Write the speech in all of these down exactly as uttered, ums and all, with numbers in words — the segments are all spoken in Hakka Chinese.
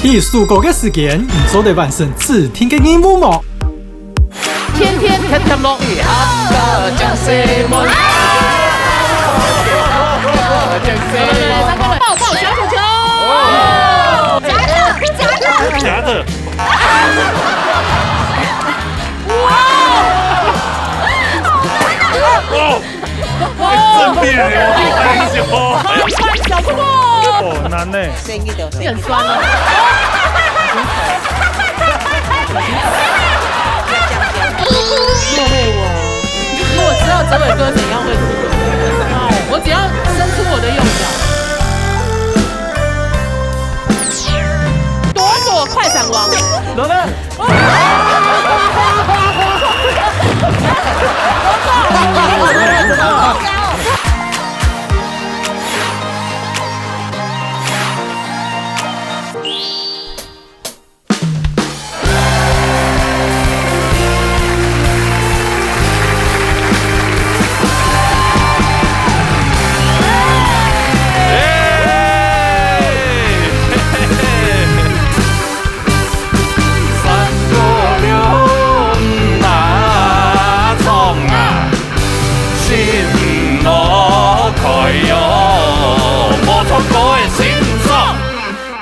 你數過个時間，你做得完成指定个任務無？天天貼貼樂。抱抱小球球。夾著，夾著。夾著。哇！ 哇！正面流汗汗，小破。哦，难呢。生意都生意。你很酸哦。莫为我。如果知道哲伟哥怎样会哭，我只要伸出我的右脚。朵朵快闪王。罗曼。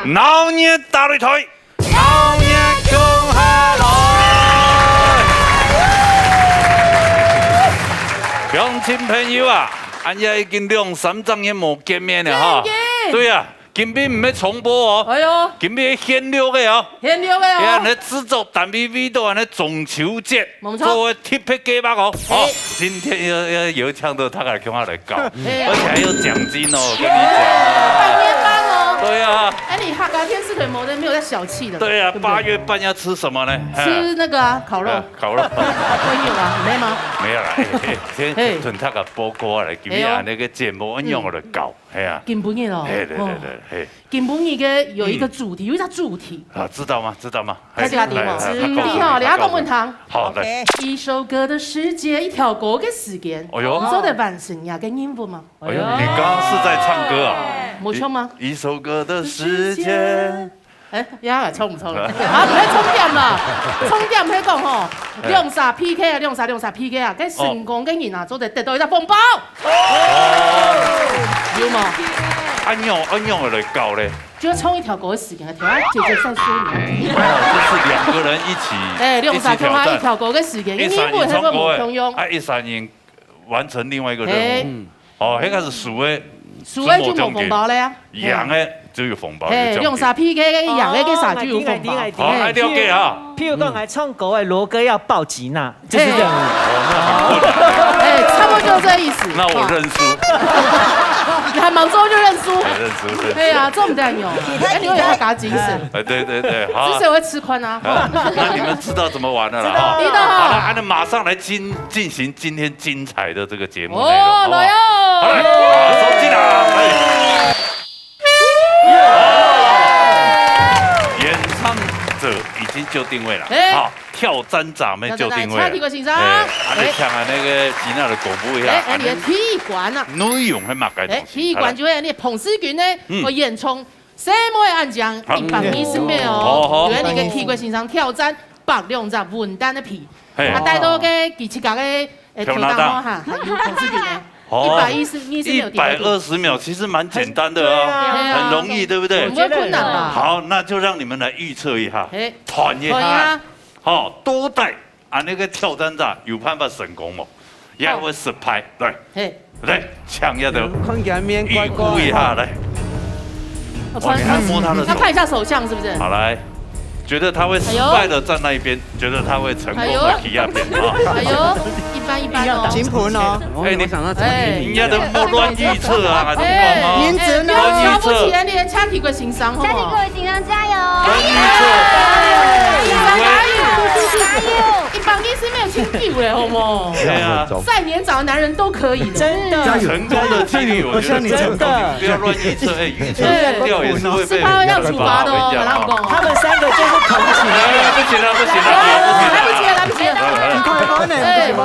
闹热打擂台，闹热共下來！鄉親朋友啊，恁樣已經兩三隻月無見面了哈。對啊， 今晡毋係重播哦，哎喲，今晡係現錄个哦。現錄个哦。哎呀，你製作單位為著恁呢中秋節，無錯。做个特別計劃哦。哦，今天要，要有請到大家共下來搞，哎呀。而且還有獎金哦，我跟你講啊。半年半哦。對啊。哎，你客家電視台無得，沒有在小氣的，對啊，對不對？八月半要吃什麼呢？吃那個啊，烤肉。哎，烤肉。朋友啊，沒嗎？沒有啦，哎，哎，先，哎。同大家報告啊，今天啊，哎喲。那個節目，嗯。用我來搞。 係啊。今晡日哦，係，對，對，哦。對，係。今晡日个有一個主題，嗯。有一隻主題。啊，知道嗎？知道嗎？開始啦，題目。係，來，來，知道，來，來，你要講問他。好，來。OK。一首歌的時間，一條歌个時間，哎喲。你做得完成這個任務嗎？哎喲，你剛剛是在唱歌啊？沒錯嗎？一，一首歌的時間。 哎，呀，衝毋衝？啊，毋係衝點啦，衝點係講吼，哎。兩儕P K啊，兩儕，兩儕P K啊，該成功个人啊，哦。做得得到一隻紅包。哦。有無？恁樣，恁樣來搞咧。就係唱一條歌个時間，條仔姐姐在說你。哦，就是兩個人一起，哎，兩儕一起挑戰。唱一條歌个時間，因為英文係無共樣。一儕人唱歌个，啊，一儕人 完成另外一個任務。嘿。嗯。哦，該個係輸个，輸个就無紅包了呀。贏个就有紅包，嘿，有獎金。兩儕P K个贏个，該儕就有紅包。哦，那應該，那應該。好，哎，了解啊。譬如講，嗯。還唱歌个，羅哥要抱吉娜，就是這樣子。哦，那很困難。哎，差不多就這意思。那我認輸。你還蠻早就認輸。哎，認輸，認輸。對啊，這種的有，哎，你有客家精神。哎，對，對，對，好。至少會吃寬啊。啊，那你們知道怎麼玩了啦，哈。知道。知道。好了，那馬上來進 進行今天精彩的這個節目內容，哦，好不好？來哦！好，來，馬上進來，哎。演唱者已經就定位了，哎。好，挑戰者乜就定位了。挑戰者，請提過先生。哎，啊，哎。你聽下該個吉娜个歌舞一下，哎，哎，你个第一關啊。內容係麼个東西？哎，第一關就係你彭世軍呢，嗯。愛演唱 細妹恁靚，好。一百二十秒哦。好，好。由你个K哥先生挑戰，剝兩隻文旦个皮。嘿。啊，戴到个佢自家个，呃，頭頂哦，哈，還有同事群呢。哦。一百二十，二十秒。一百二十秒其實蠻簡單的哦，對啊。很容易，對不對？不會困難吧？好，那就讓你們來預測一下，嘿。團一下。團一下。好，多帶 恁呢个挑戰者有辦法成功無？也會失敗。來，嘿。來，搶一下。看起來面怪怪的。預估一下，來。我看，哦，你還摸他的手。要看一下手相是不是？好，來，覺得他會失敗的站那一邊，哎喲。覺得他會成功的，哎喲。企那邊啊。哎喲，一般一般哦。金盆哦。哎，你，我想到陳天明。哎。人家都莫亂預測啊，哎。你看哦。哎，您真的哦。亂預測。哎，不要瞧不起人家K哥先生，好不好？K哥先生加油！加油！加油！加油！ 一百二十秒真久咧，好無？對啊。再年長的男人都可以的。真的。成功的機率，我覺得真的。不要亂預測，哎，預測失敗也是會被人家罰回家啊。是他要處罰的哦，我跟你講哦。他們三個就是同情。哎，不行了，不行了，不行了。來不及了，來不及了。哎，哎。你快喝呢，哎，不行嗎？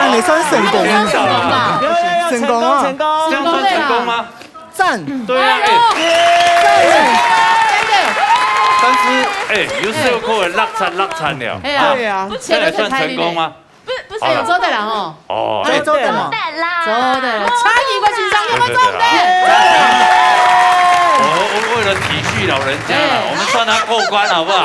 哎，你算成功了。有有有，成功啊成功成功，这样算成功吗？赞！对啊，哎，耶但是哎，有时候可能落惨落惨了。哎呀，对啊不这样也算成功吗？不是，哎呦，做得了哦。哦，哎，做得吗？得啦，做得了，差一个欣赏，有没有做得？我我为了体恤老人家了，我们算他过关好不好？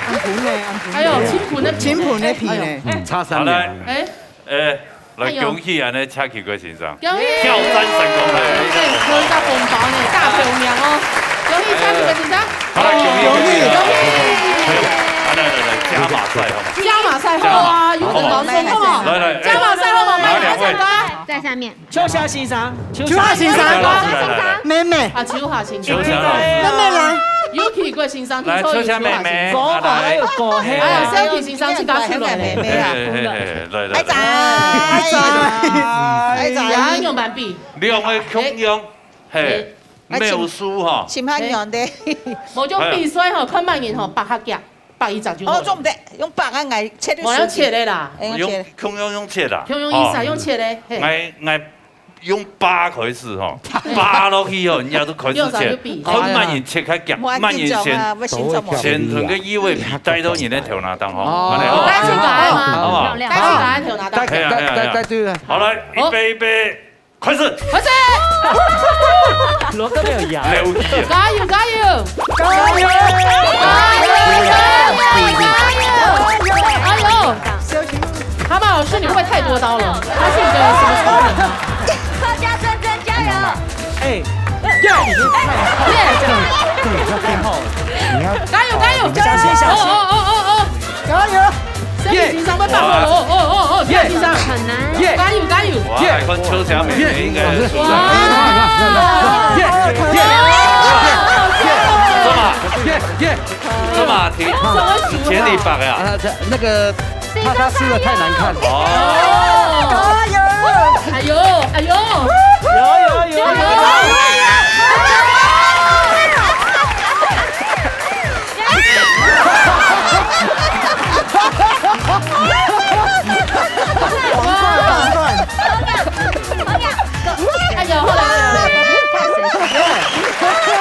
安平呢？安平还有青浦那青浦那皮呢？嗯，差三好来秒。哎，哎，来恭喜俺的车奇怪先生，恭喜！挑战成功了。哎，喝一下红包呢，大表扬哦！恭喜车奇怪先生！好来恭喜恭喜恭喜！来来来来，加码赛好吗？加码赛好啊，有红包送好吗？来来，加码赛好吗？哪两位？加码赛。在下面。秋霞先生，秋秋霞先生来老师来来来，妹妹，啊，秋霞先生，秋霞老师，妹妹来，有奇怪先生，来秋霞妹妹，狗狗还有狗黑还有啊，小奇先生，去搞出来呢。哎哎哎，来来哎来，哎哎呀，用板笔，两个共样，嘿，没有输哈。心寒人的。我就比赛吼，看慢人吼，八下脚，八一掌就好哦，了。做毋得，用八个来切个我要切的啦，哎，用用切的。共样用切啦，用用意思啊，用切的，嘿。哎哎，用八开始吼，八落去吼，人家都开始切，看慢人切开脚，慢人先我先做嘛。先同个意味带到人的头那当吼，哦好不好？开始改嘛，好不好？开始改头拿到。带带带带对了。好来，预备预备，开始。开始，罗哥没有牙。六一。加油加油！加油！加油！加油！加油！加油！哎呦，蛤蟆老师，你会不会太多刀了？他是你的什么超人吗？客家战争加油！哎，耶！加油加油！小心小心哦哦哦哦哦！加油！小心心脏会爆了！哦哦哦哦！小心心脏！很难。耶加油加油！哇，来看秋霞妹妹应该是输的。哇！耶耶这嘛耶耶！这嘛挺什么输啊？前里白呀。啊，这那个怕他输的太难看。哦，哎呦哎呦！有有有有。哎呦，好啦，好啦，好啦。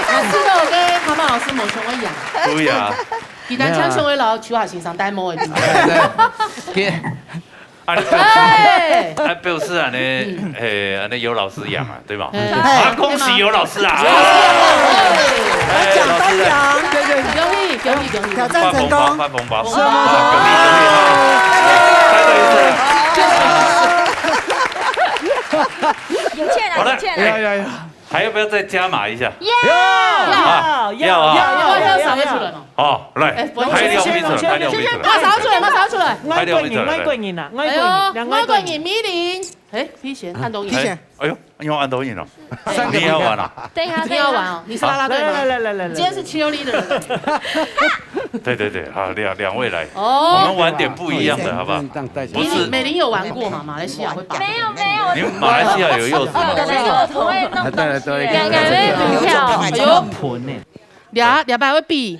啊，知道跟蛤蟆老师某熊一样，对呀，其他像熊的老师，秋霞先生带毛的。给啊，哎，啊，表示啊呢，嘿，啊，那有老师养啊，对吗？哎啊，恭喜有老师啊！哎，老师啊，恭喜恭喜恭喜！挑战成功发红包，发红包，什么啊恭喜恭喜啊！再等一次。有欠了，好了有欠了。呀呀呀！还要不要再加码一下？耶！啊，要啊！要要要要出来嘛！哦，来，哎，不要还有一次，还有一次，马上出来，马上出来！外国人，外国人啊，外哎呦，国人，两个外国人，米林，哎，皮贤，安东尼，皮贤，哎呦，用安东尼了，三个你要玩了？等一下，你要玩哦，你是啦啦队吗？来来来来来来，今天是 cheerleader。对对对，好，两两位来，我哦，们玩点不一样的，好不好？这样带起不是美玲有玩过吗？马来西亚会办？没有没有，你们马来西亚有柚子吗？我们柚子不会弄东西耶。来带来带来两个人比较。哎呦，盆呢？俩俩百会比，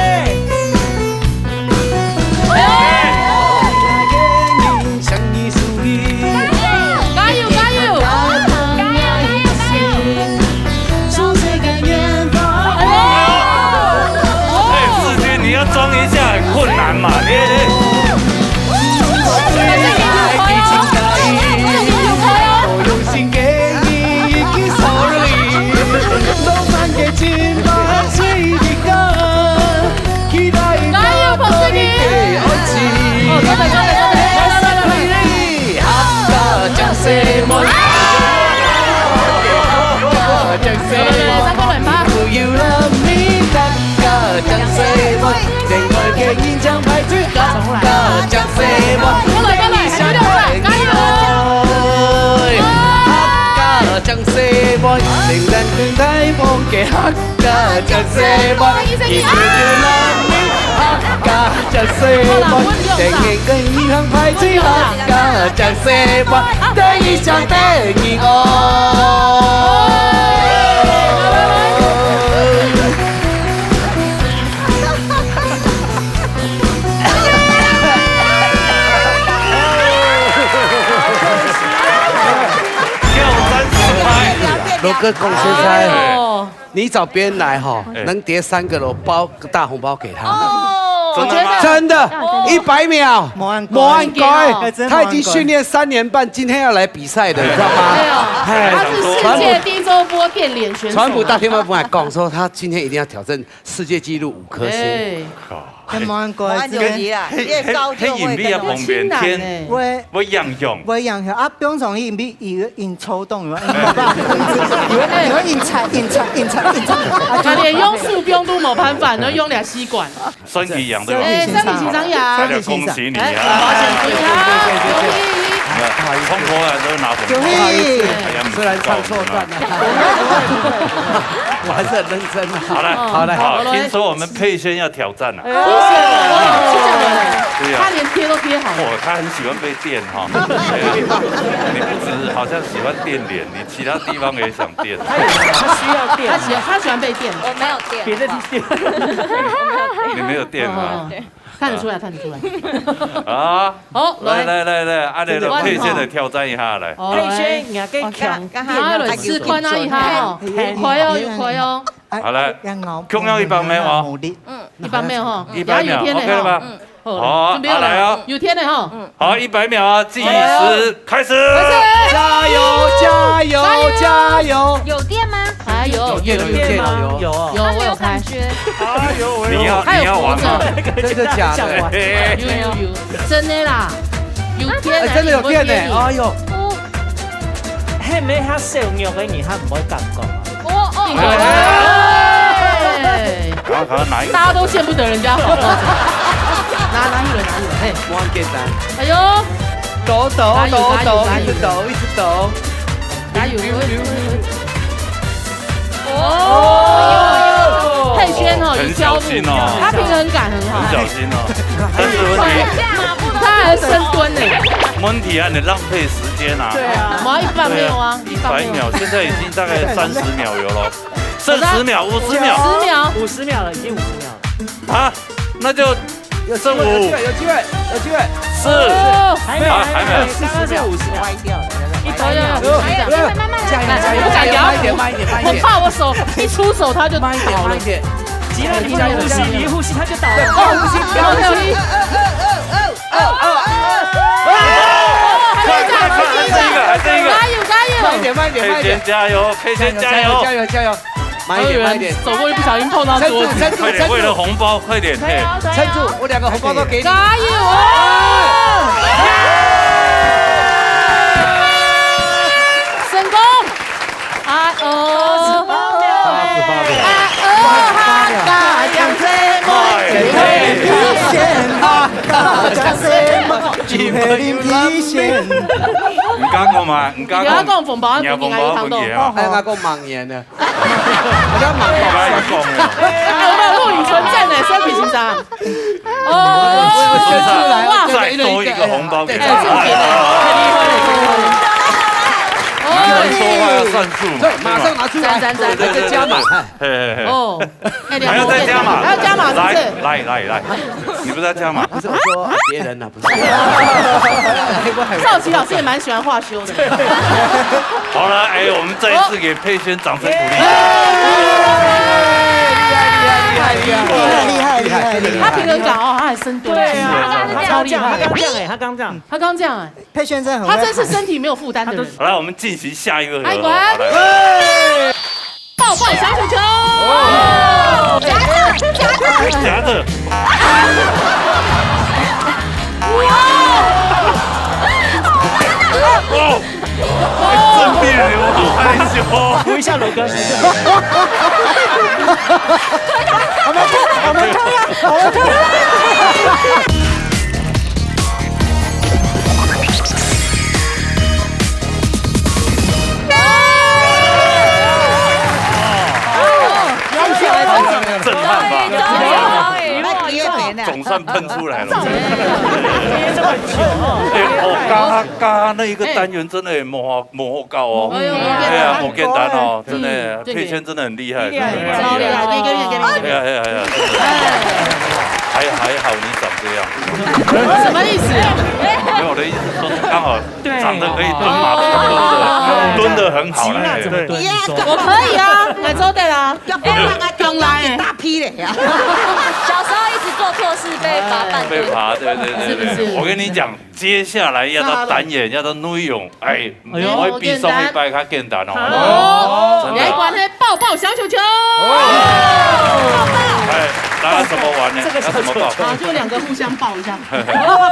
加油，加油！加油，加油，加油！來，來，來，三個人吧。羅哥講實在，你找別人來吼，能疊三個樓包個大紅包給他。哦，真的嗎？真的，一百秒，無恁乖。無恁乖，他已經訓練三年半，今天要來比賽的，你知道嗎？哎呦，他是世界第一週播電臉選手嘛。傳播大電波來講說，他今天一定要挑戰世界紀錄五顆星。哎，無恁乖，真的。無恁乖，你的手就會跟著。嘿，嘿，嘿，硬比較方便，天，會，會影響。會影響啊，平常佢硬比，佢會硬抽動，佢會硬，佢會硬插，硬插，硬插，硬插。啊，就連用手柄都無辦法，你用這吸管。身體癢，對吧？哎，身體癢癢。大家恭喜你啊！哎，恭喜他，恭喜。那通過了都拿紅包。恭喜。哎呀，雖然唱錯段了，我還是很認真啊。好了，好了，好，好了。聽說我們佩萱要挑戰了。 哦，是這樣的。對呀。他連貼都貼好了。哦，他很喜歡被電哈。對，你不止好像喜歡電臉，你其他地方也想電。他需要電。他喜，他喜歡被電。我沒有電，別的地方。你沒有電啊？哦，哦，哦。看得出來，看得出來。啊，好，來。來，來，來，來，啊，來，來，佩萱來挑戰一下來。好，來。佩萱，你要跟，啊，強。剛，剛好。啊，來試看啊，一下哦。嘿，有開哦，有開哦。好，來，共樣一百秒哦。嗯。 一百秒吼，一百秒，等下有電的吼。OK了吧？嗯。好，好，準備好了。好，來哦。有電的吼。嗯。好，一百秒啊，計時開始。開始。加油，加油，加油！加油！有電嗎？哎呦，有電了，有電了，有。有，我有開。有，我有感覺。哎呦喂。你要，他有你要玩嗎？活着。真的假的？有，有，有，真的啦，有電啊，哎，真的有電呢，你不愿意。哎呦。哦。還沒他小肉的，你還不會感覺啊？ 哦，哦，哎。趕快，趕快拿一個。大家都見不得人家好。拿，拿一輪，拿一輪，嘿。無恁簡單。哎呦。抖，抖，加油，抖，抖，加油，加油。一直抖，一直抖。加油。哦。佩萱哦，很小心哦。有教路，他平衡感很好。很小心哦。但是問題，他還深蹲呢。問題啊，你浪費時間啊。對啊。我要一百秒啊，一百秒。一百秒，現在已經大概三十秒有了。 剩十秒，五十秒。十秒。五十秒了，已經五十秒了。啊，那就剩五。有機會，有機會，有機會，有機會。四。哦。還沒有，啊，還沒有。剛剛是五十秒。歪掉了。一百秒。還有，還有，慢慢來。加油，加油，加油，慢一點，慢一點，慢一點。我怕我手一出手，它就倒了。慢一點，慢一點。急了，你不能呼吸，你一呼吸它就倒了。對，不要呼吸，不要呼吸。OK，OK。 哦，哦，哦，哦。快，快，快，還剩一個，還剩一個。加油，加油。慢一點，慢一點，慢一點。佩萱加油，佩萱加油。加油，加油，加油。慢一點，慢一點。手都一不小心碰到桌子。撐住，撐住，快點，撐住。為了紅包，快點，嘿。撐住，我兩個紅包都給你。加油哦！成功！ 啊哦，八十八點。啊哦，哈嘎講細妹，哈嘎講細妹，就係林義賢。毋敢講嘛，毋敢講。你要講紅包，你要紅包分佢啊。哎，我講盲言呢。我講盲言。哎，我有錄影存證呢，所以不行啊。 哦，哇，再多一個紅包給他。哎，這個給你，很厲害，很厲害。哦，男人說話要算數嘛，對，馬上拿出來，對吧？讚，讚，讚。對，對，對，對。再加碼，嘿，嘿，嘿。哦，哎，還要再加碼？還要加碼，是不是？來，來，來，來，你不是要加碼？不是，我說別人啊，不是。趙琪老師也蠻喜歡話修的。好了，哎，我們再一次給佩萱掌聲鼓勵。耶！ 厲害，厲害，厲害，厲害，厲害，厲害。他平衡感哦，他還深蹲。對啊，他超厲害。他剛這樣，他剛這樣，哎，他剛這樣。他剛這樣，哎，佩萱真的很會。他真是身體沒有負擔的人。好，來，我們進行下一個回合。哎，滾。好，來。爆爆小球球。哦。夹着，夹着。夹着。哇！哦。哎呦，我好害羞。扶一下楼哥。我们退，我们退啊，我们退啊。震撼吧？总算喷出来了。哎，哦，刚刚刚刚那一个单元真的也没 没搞哦。哎呦，哎呀，不简单哦，真的，嗯，佩萱真的很厉害，厉害，真的很厉害。厉害，厉害，厉害。哎呀，哎呀，哎呀，真的。还，还好你长这样。什么意思？没有，我的意思是说，刚好长得可以蹲马步，对。蹲的，蹲的很好啦。那怎么蹲？你说。我可以啊，我做得啊。要不要让他用来大批嘞啊？小时候一直做错事，被罚半蹲。被罚，对，对，对，对。是不是？我跟你讲， 接下来這隻單元，這隻內容，哎，哎喲，毋會比上一擺較簡單哦。哦，真的。你還管他抱抱小球球。哦。哎，那要怎麼玩呢？這個小球球。要怎麼抱？好，就兩個互相抱一下，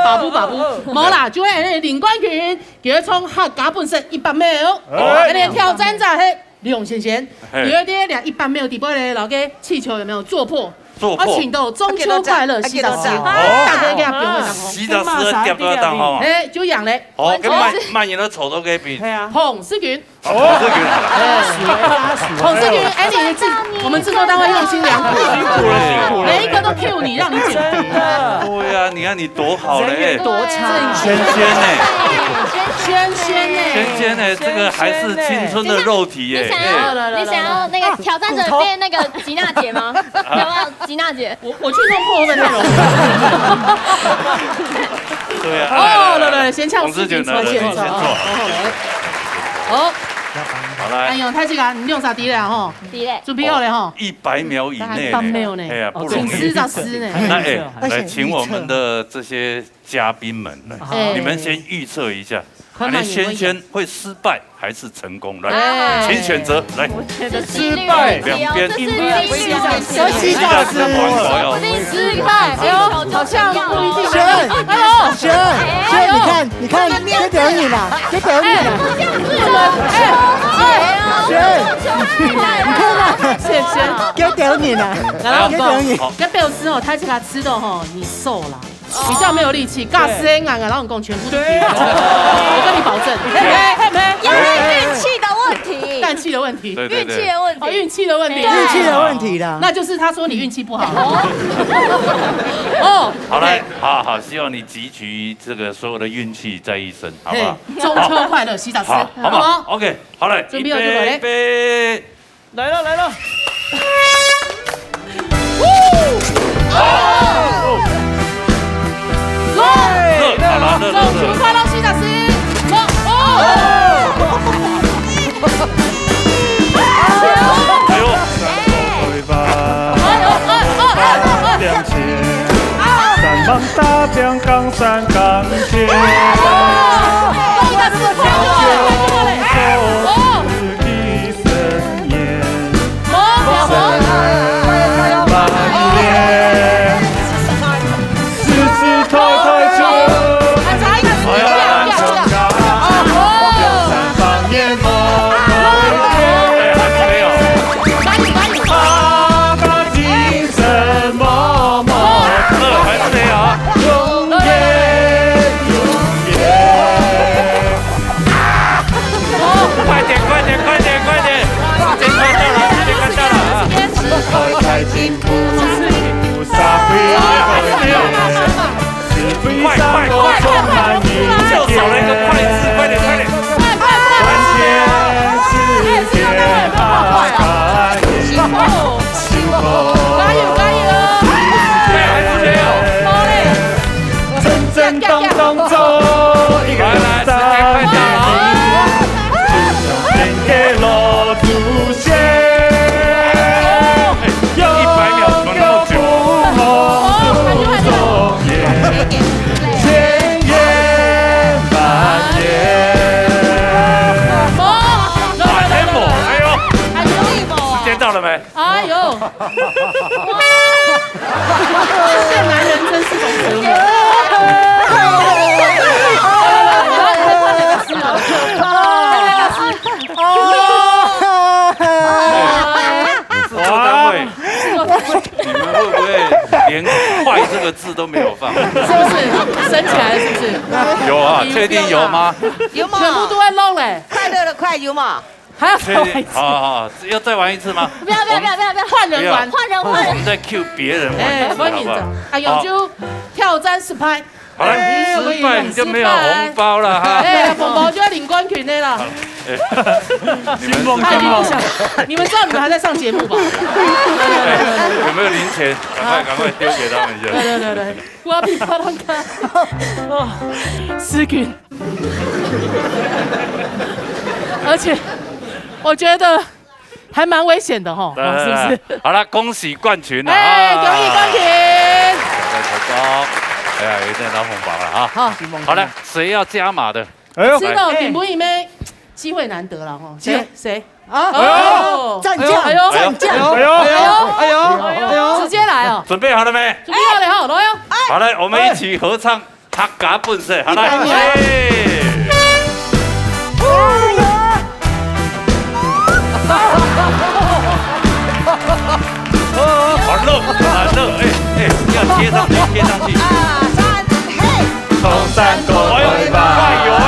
把不把不。無啦，就係領冠軍，佢會創客家本色一百秒。哎。那個挑戰者係 梁先生，嘿。有一點兩一般沒有底部的，然後該氣球有沒有做破？做破。啊，請到中秋快樂，啊，洗澡師，啊，哦。大家應該不用會當好。洗澡師的調高檔吼。哎，就贏嘞。哦，跟慢，完全是慢贏的丑陋給比。對啊。洪世軍。哦，洪世軍好了。哎，洪世軍，哎，你製，我們製作單位用心良苦。辛苦了，辛苦了。每一個都 cue 你，讓你減肥。對啊，你看你多好嘞。人緣多差。瑄瑄呢？瑄瑄呢？瑄瑄呢？這個還是青春的肉體耶。你想要，哎。你想要那個挑戰者變那個吉娜姐嗎？啊。要不要吉娜姐？我，我去弄破會不會太容易？對啊。哦，來，來，來，先嗆洪世軍，洪世軍來，先嗆。來，先嗆。好，來。好。好，來。哎喲，太這個，你兩儕知了吼。 知了。準備好了吼。哦，一百秒以內呢。大概一百秒呢。哎呀，不容易。請示一下師呢。那，哎，而且來，請我們的這些嘉賓們，來，哎。你們先預測一下，看看你們，你瑄瑄會失敗還是成功？來，哎。請選擇，來。我覺得是失敗。兩邊。這是機率哦，這是機率哦。這是機率哦。說失敗。哎呦，好像不一定。瑄，哎呦。瑄，瑄，你看， 你看，這表演啦，這表演啦。哎，哎，哎，哎，你看嘛，謝謝。這表演啦，然後這表演。這表示哦，他這個吃的吼，你瘦了，比較沒有力氣，對。假死硬啊，然後你講全部都對。我跟你保證，嘿，嘿，嘿，嘿。因為運氣的問題。運氣的問題。對，對，對。運氣的問題。哦，運氣的問題。對。運氣的問題啦。那就是他說你運氣不好。哦。好，來，OK。好，好，希望你 集齊這個所有的運氣在一身，好不好？嘿，中秋快樂，洗澡師，好，好不好？好不好？OK，好，來，準備好就來。預備，備。來了，來了。來，來，來，來，來。中秋快樂，洗澡師。來，哦。哎呦。 快點，快點，快點，快點！時間快到了，時間快到了啊！快，快，快！就少了一個快字，快點，快點！快，快，快！辛苦！加油，加油！沒有，還是沒有。好嘞。 來，來，時間快到了啊！一百秒怎麼那麼久？哎呦，時間到了沒？ 哎呦，這男人真是種折磨。都没有放。是不是？升起来是不是？有啊，有，确定有吗？有嘛？全部都在弄嘞。快乐的快有嘛？还要再玩一次？确定？好，好，好，要再玩一次吗？不要，不要，不要，不要，不要。换人玩。不要。换人，换人。我们再 cue 别人玩一次，哎，好不好？欢迎走。哎呦，好。就挑战失败。好了，哎，失败你就没有红包了哈。哎，红包就要领冠军的了。好，哎，你们是他已经不想，你们知道你们还在上节目吧？哎，有没有零钱？赶快，赶快丢给他们一下。对，对，对，对。我要比他们看。哦，思君。而且，我觉得还蛮危险的吼，来，来，是不是？来，好了，恭喜冠军了哎，啊！恭喜冠军！成功，哎呀，有一人拿红包了啊！好，好了，谁要加码的？哎呦，是的，哎，顶不赢咩？机会难得了吼。机会。谁？谁？啊，哦，战将，哎呦，哎呦，战将，哎呦，哎呦，哎呦，哎呦，直接来哦。准备好了没？准备好了吼，来哦。好，来，我们一起合唱。 客家本色，好，来，一百秒。哎。好，熱，啊，热，哎，哎，要贴上去，贴上去。啊，三，嘿。哎呦，哎。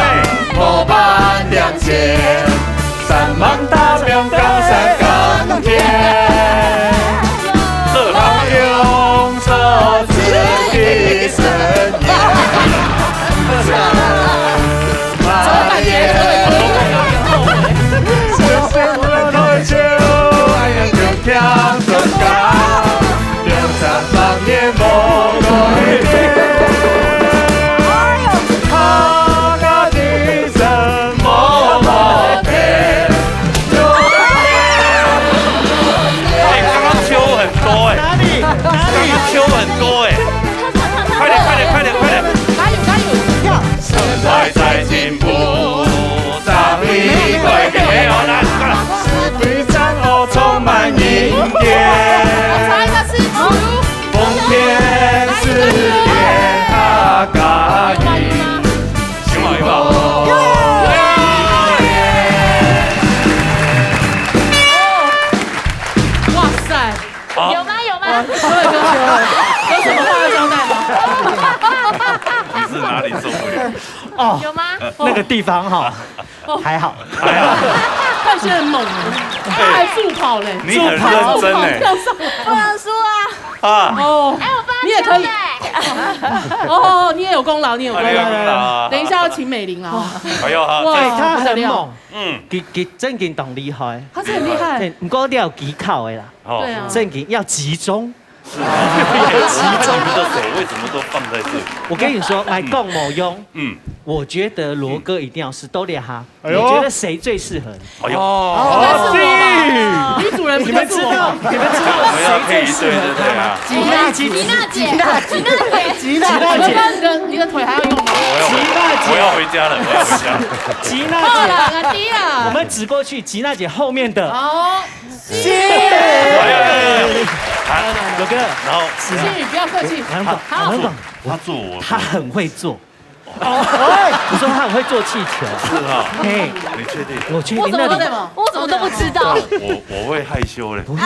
哎，刚刚秋很多哎，哪里？刚刚秋很多哎，快点，快点，快点，快点！加油，加油！跳！时代在进步，上一代的没有，来，快了。我查一个是哇塞！好。有吗？有吗？哇，各位同学，有什么话要交代吗？你是哪里受不了？哦，有吗？那个地方哈，哦。还好。还好。看起来很猛哎，他还助跑嘞，你很认真哎。助跑，助跑跳上来。不能输啊！啊。哦，哎，我帮他你也可以。敲的哎。哦，你也有功劳，你也有功劳。哎，你有功劳啊。等一下要请美玲了哦。哎呦，好，哇，这哎，他很猛。不得了。嗯。佢，佢真正當厲害。他是很厉害。对，不过你要技巧的啦。哦。对啊。真正要集中。是啊。集中。你的手为什么都放在这里？我跟你说，来讲没用。嗯。我觉得罗哥一定要试，都练哈。 哎呦。你觉得谁最适合？哎呦。哦，应该是我吧？是。女主人不就是我吗？你们知道，你们知道谁最适合他吗？我们要配一对，对不对啊？吉娜姐，吉娜姐，吉娜姐，吉娜姐。你的，你的腿还要用吗？我要回，吉娜姐。我要回家了，我要回家了。吉娜姐。好啦，我们指过去，吉娜姐后面的。好。是。哎呀，哎呀，哎呀。罗哥，然后，心宇，不要客气。马上讲，好。马上讲。他做我，他很会做。 哦，哎，我说他很会做气球。是啊。嘿，你确定？我确定，我怎么都，那你，我怎么都不知道？我，我会害羞嘞。不是，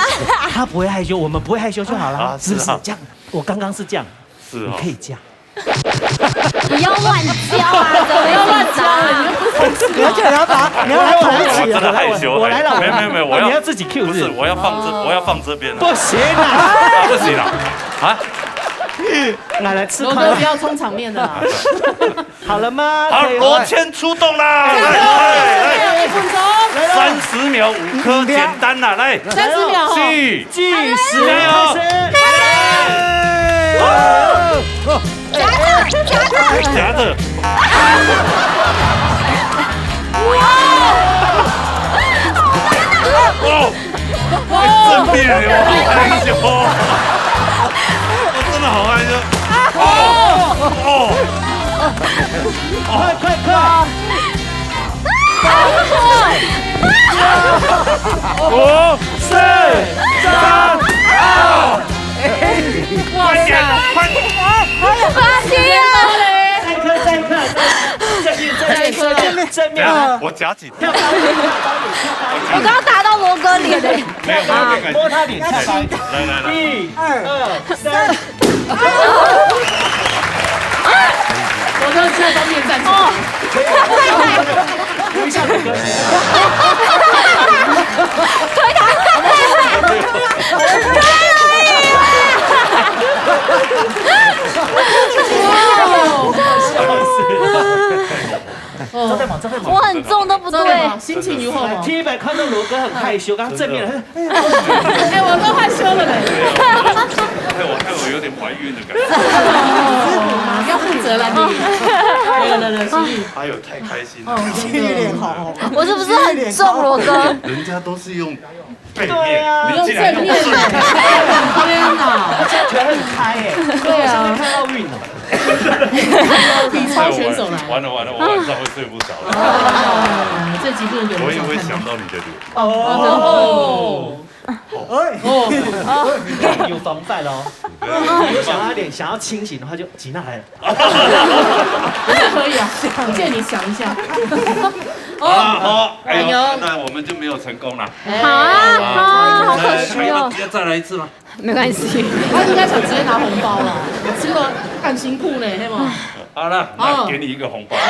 他不会害羞，我们不会害羞就好了。啊，是啊。是不是这样？我刚刚是这样，是哦。你可以这样。不要乱教啊，怎么会乱教啊？你又不是，你要给他打，你要来捧起。我真的害羞，我来了，没有，没有，没有，我要，你要自己 cue 不是，是不是？我要放这，哦。我要放这边了。不行啊。啊，不行啊。啊？来，来，吃亏。罗哥不要充场面的啦。 好了吗？好，可以了。罗圈出动啦！来，来，来，来。一分钟。三十秒，五颗，简单啦，来。三十秒哦。计，计时，加油。开始。耶！夹着，夹着。夹着。哇！哦。 哇，正面耶，我好害羞哦。我真的好害羞。哦，哦。快，快，快！五、四、三、二。哇塞！快点，快点。不行啊！再一颗，再一颗，正面，正面，正面，正面。等一下，我夹紧。 我刚刚打到罗哥脸了。没有，没有，没有。摸他脸，下来。来，来，来。一、二、三。我都在方面赞成。哦。等一下，哥哥。哦。招待嘛，招待嘛。我很重都不对。招待嘛，心情如何嘛？第一排看到罗哥很害羞，刚刚正面，哎，我都害羞了嘞。害我，害我有点怀孕的感觉。要负责了你。来来来，心怡。哎呦，太开心了。哦，心怡有点红哦。我是不是很重，罗哥？人家都是用背面，对啊。你竟然用正面。天哪，这腿很开耶，对啊。像在看奥运哦。体操选手来。完了完了，我晚上会睡不着了。哦，这集不能给我们我也会想到你的脸。哦。哦。有防范哦。有想要脸，想要清醒的话，就挤那来。可以啊，借你想一下。好了，好，哎呦，哎呦。那我们就没有成功了。好啊，好啊，好可惜哦。那还要再来一次吗？没关系。他应该想直接拿红包了，吃了很辛苦呢，对吗？好了，那给你一个红包。哎，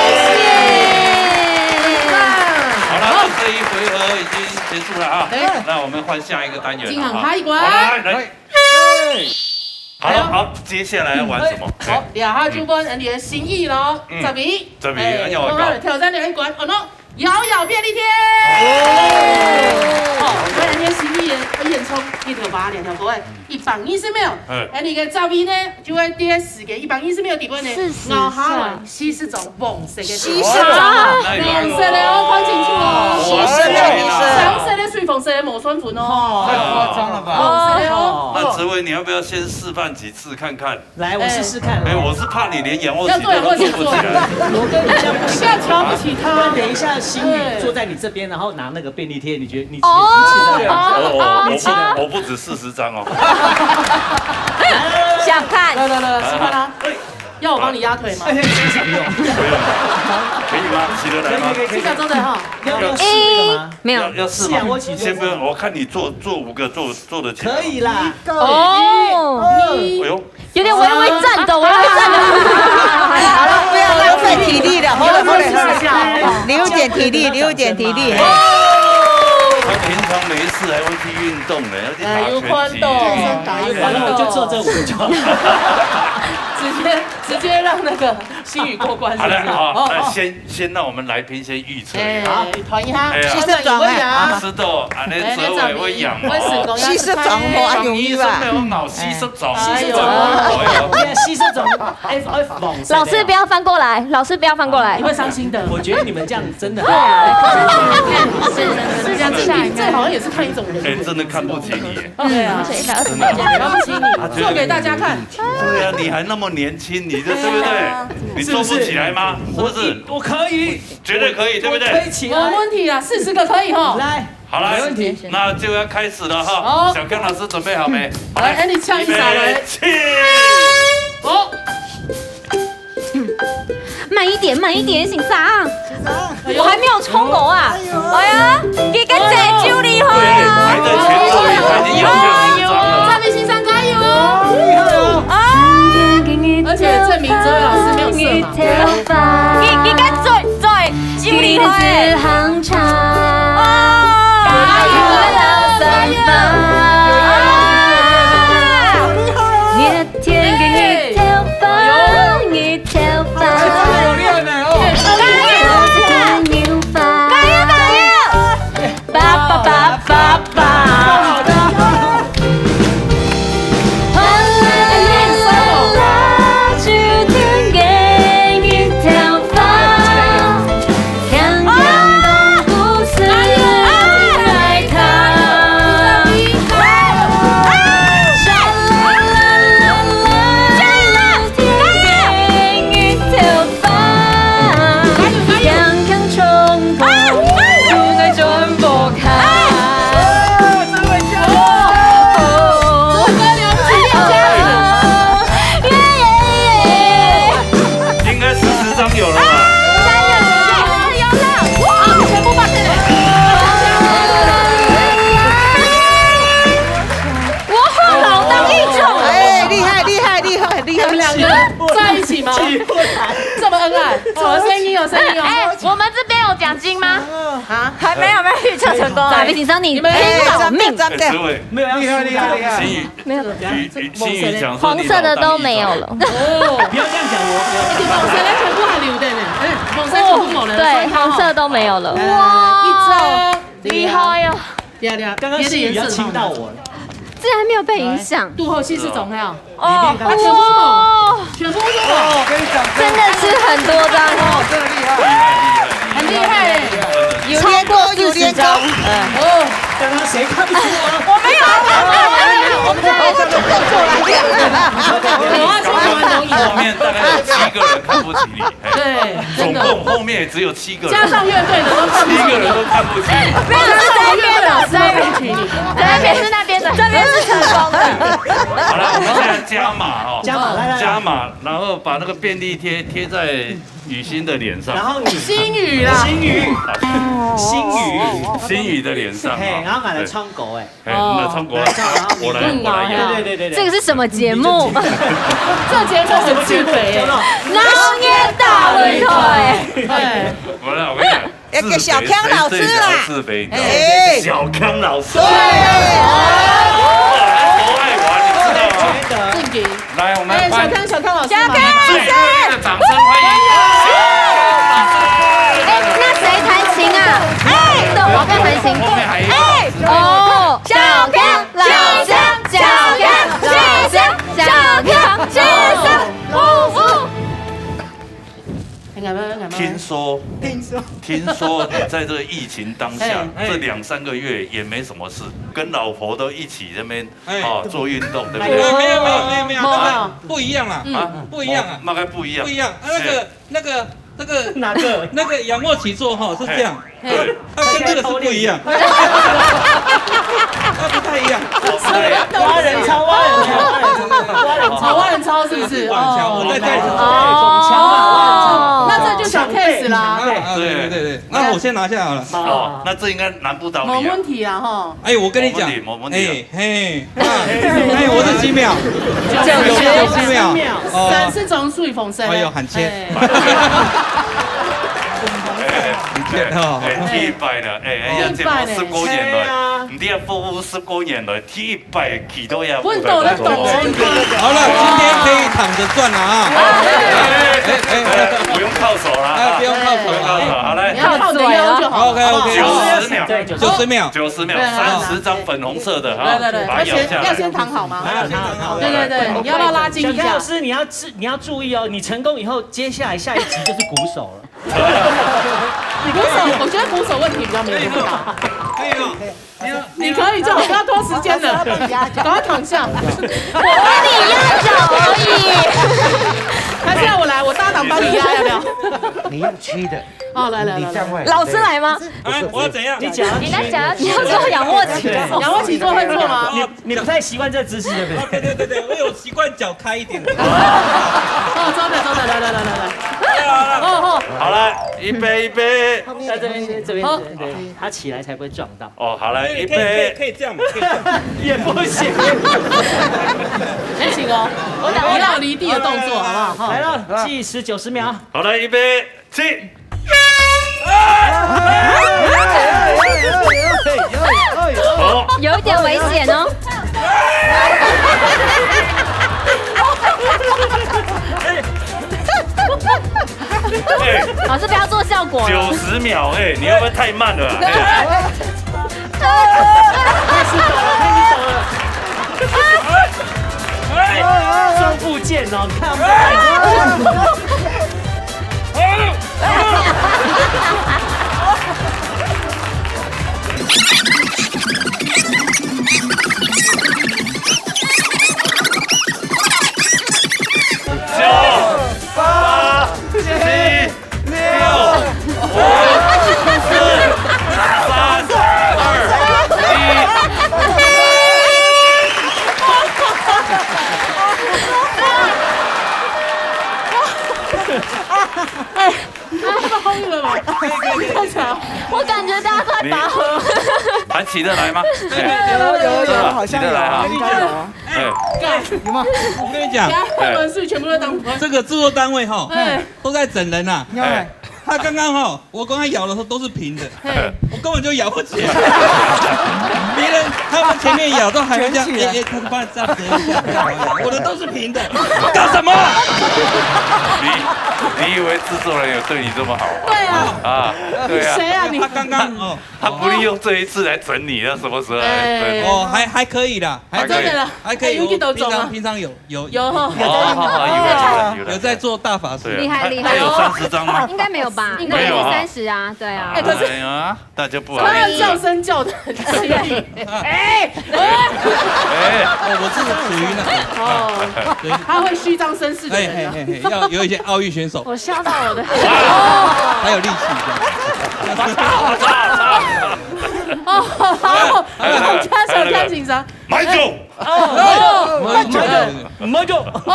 谢谢。好了，这一回合已经结束了啊。哎。那我们换下一个单元了啊。金行开一关。好，来，来。好，哎呦。好，接下来要玩什么？嗯，好，哎。两下就问你的心意咯，嗯。这边，这边，哎，哎呦，好，挑战你的一关，哦，喏。 摇摇便利贴。哦。哦，每人个心意个煙囪，一條八，兩條九，哎，一百二十秒。嗯。哎，你个座位呢，就會在時間一百二十秒底背呢，四十秒。咬下來，四十種黃色个。四十種啊。黃色个哦，看清楚哦。四十个，四十个。紅色个、水紅色个無算分哦。哦，太誇張了吧？黃色个哦。那紫薇，你要不要先示範几次看看？ 来，我试试看哦。哎，我是怕你连仰卧起坐都做不起来。要做仰卧起坐。我跟你这样不行啊。不要瞧不起他。不然等一下，心怡坐在你这边，然后拿那个便利贴，你觉得你起得，哦。你起得了？哦，哦，你起得了？我不，我不止四十张哦。想看。来，来，来，来，示范啊。哎。要我帮你压腿吗？哎，不用。不用。可以吗？起得来吗？可以，可以，可以。这个真的哈。要，要试那个吗？没有。要，要试吗？是仰卧起坐吗？先不用，我看你做，做五个，做，做得起来吗？可以啦。哦。哎呦。 有点微微颤抖，微微颤抖。好了，不要浪费体力了，好了，好了，好了，留一点体力，留一点体力。他平常没事还会去运动呢，要去打拳击。哎，有看到。健身打一打。完了，我就做这五个就好。直接，直接让那个心怡过关，是不是？好了，好，哦，哦。那先 先让我们来宾先预测一下。哎，團一下。哎呀。四十種哎。啊，四十種，恁呢周圍會癢哦。會成功，四十種無恁容易吧？醫生都有咬四十種，哎呦。四十種，哎呦。四十種，F F老师不要翻过来，老师不要翻过来。你會傷心的。我觉得你们这样真的，对啊。是，是，是，这样子，这好像也是看一种人。哎，真的看不起你耶。对啊。真的。看不起你，做给大家看。对啊，你还那么年轻，你这，对不对？对啊。你做不起来吗？是不是？我可以。 绝对可以，对不对？我可以起来。没问题啊，四十个可以吼。来，好，来，没问题。那就要开始了哈。好。小刚老师准备好没？来，哎，你抢一下来。预备，起。哦。慢一点，慢一点，先生。哎呦。我还没有冲过啊。哎呦。哎呀，你个姐就厉害啊。对，排在前座位，他已经有六十张了。哎呦，赞美先生加油哦。厉害哦。啊。而且证明哲伟老师没有色盲。 你，你个嘴，嘴，就厲害。哦。加油，加油。加油，加油。奖金吗？啊？还没有，没有预测成功啊。紧张，你你们拼老命。哎，这样，这样，这样。哎，紫伟，没有要输的。厉害，厉害，厉害。心宇，没有。雨，雨，心宇讲说你老当益壮。黄色的都没有了。哦，不要这样讲我，不要这样讲。哎，对，黄色的全部还留着呢。哎，黄色全部没了，哦，对，所以还好。黄色都没有了。来，来，来，哇，一张，厉害哦。对啊。刚刚心宇要亲到我了。竟然没有被影响。杜后戏是怎么样？ 哦，里面刚刚全部都，哇，全部都。哦，给你掌声。真的是很多张。哦，真的厉害。很厉害耶。有练过，有练过。超过四十张。哎。哦，刚刚谁看不出啊？我没有啊，我没有啊，我没有啊，我没有啊。我要出去玩东西。后面大概有七个人看不起你。哎，对，真的。总共后面也只有七个人。加上乐队的都看不起。七个人都看不起。没有，是在那边的，是在那边。加上乐队的老师都看不起你。在那边是那边的，这边是成功的。好了，我们现在加码哦。加码，来，来，来。加码，然后把那个便利贴贴在雨欣的脸上。然后你心宇啦。心宇。好。心宇。心宇的脸上，嘿，哈。然后俺来唱歌，哎。对。哎，那唱歌，哦。来唱，然后你我来，我来演。对，对，对，对。这个是什么节目？这节目很自肥耶。什么节目？哪有人打擂台？对。我来，我跟你讲，要给小康老师啦。自肥，谁，谁，谁聊自肥，你知道吗？哎。小康老师。对。哇，他多爱玩，你知道吗？正经。来，我们欢迎，哎，小康，小康老师嘛。小康老师。最热烈的掌声欢迎小康老师。哎，那谁弹琴啊？哎，对，我要弹琴。后面还有一个老师。哎，哦，小康老师，小康，小康，小康，小康，小康，哦，哦。 听说，听说。听说你在这个疫情当下，嘿。这两三个月也没什么事，跟老婆都一起在那边，哎。哦，做运动，对不对？哎，没有，没有，没有，没有，没有。那个不一样啦，嗯。啊？不一样啊。哦，那个不一样。不一样。啊，那个，是。那个，那个，哪个？那个仰卧起坐哈，是这样。嘿。 对。它跟这个是不一样。它不太一样。挖人操，挖人操，挖人操，挖人操是不是？网球，哦，我在带着。哦。那这就小case啦。啊，对，对，对，对。那我先拿下好了。哦，那这应该难不倒你啊。没问题啊，吼。哎，我跟你讲，没问题，没问题啊。哎，嘿，啊，哎，我是几秒？九十秒。九十秒。哦。三十种水风扇。哎呦，很欠。哎。 哎，哎，哦。哎，第一擺了，哎，哎，哦。這節目十過年來，第一擺呢。你這服務十過年來，第一擺去到這舞台當中。穩到咧動哦。好了，今天可以躺着賺了啊。哎，哎，哎，哎，不用靠手了啊。哎，不用靠手了。不用靠手，好，來。你要靠嘴哦。OK，OK。九十秒。對，九十。九十秒。九十秒，對，來，來，來。三十張粉紅色的哈，來，來，來，把它搖下來。要先，要先躺好嗎？好，好，好。對，對，對，你要不要拉筋一下？小康老師，你要注，你要注意哦，你成功以後，接下來下一集就是鼓手了。 鼓手，我觉得鼓手问题比较没有那么大。可以哦，可以哦。你可以，最好不要拖时间了，赶快躺下。我帮你压脚而已。还是要我来，我搭档帮你压，要不要？你用七的。哦，来，来，来，来。你这样会，老师来吗？哎，我要怎样？你讲，你在讲，你要做仰卧起坐。仰卧起坐会做吗？你，你不太习惯这个姿势，对不对？哦，对，对，对，对，我有习惯脚开一点。哦，真的，真的，来，来，来，来，来。哦，哦。好了，预备，预备。在这边，这边，好。对，对，他起来才不会撞到。哦，好，来，预备。可以，可以，可以这样吗？可以这样。也不行。不行哦，我要离地的动作，好不好？哈。来了，计时九十秒。好，来，预备，起。好。有一点危险哦。哎，老师，不要做效果了。九十秒，哎，你会不会太慢了啊？哎。开始抖了，开始抖了。哎，双附件哦，你看。九、八、七、六、五、四、三、二、一。哎，太长，我感觉大家快拔河。还起得来吗？有，有，有，有，好像有，起得来啊。应该有。哎，干，有吗？我跟你讲，等下后轮是全部都当不会。这个制作单位哈，哎。都在整人啊。哎。啊，刚刚哈，我刚才咬的时候都是平的，嘿。我根本就咬不起来。别人他们前面咬都还会这样，卷起来。哎，哎，他就帮你这样折一下，这样好咬。我的都是平的，干什么？你你以为制作人有对你这么好吗？对啊，啊，对啊，谁啊你？他刚刚哦，他不利用这一次来整你，那什么时候来整？哎哦，还还可以啦，还可以，真的啦还可以。哎有去斗中啊我平常平常有有有哈哦，好好，有了有了有了。有在做大法师。对啊，厉害厉害他他有三十张吗？应该没有吧？应该没有啊是三十啊，对啊哎。可是哎呀，那就不好他意思。叫声叫的很吃力。哎哎，哦，我是属于那种，哦，他会虚张声势的哎嘿人啊。嘿嘿，要有一些奥运选手，我吓到我的。还有力气这样。哦，好，好，嘉诚嘉诚先生。买酒。哦，我们讲的哦，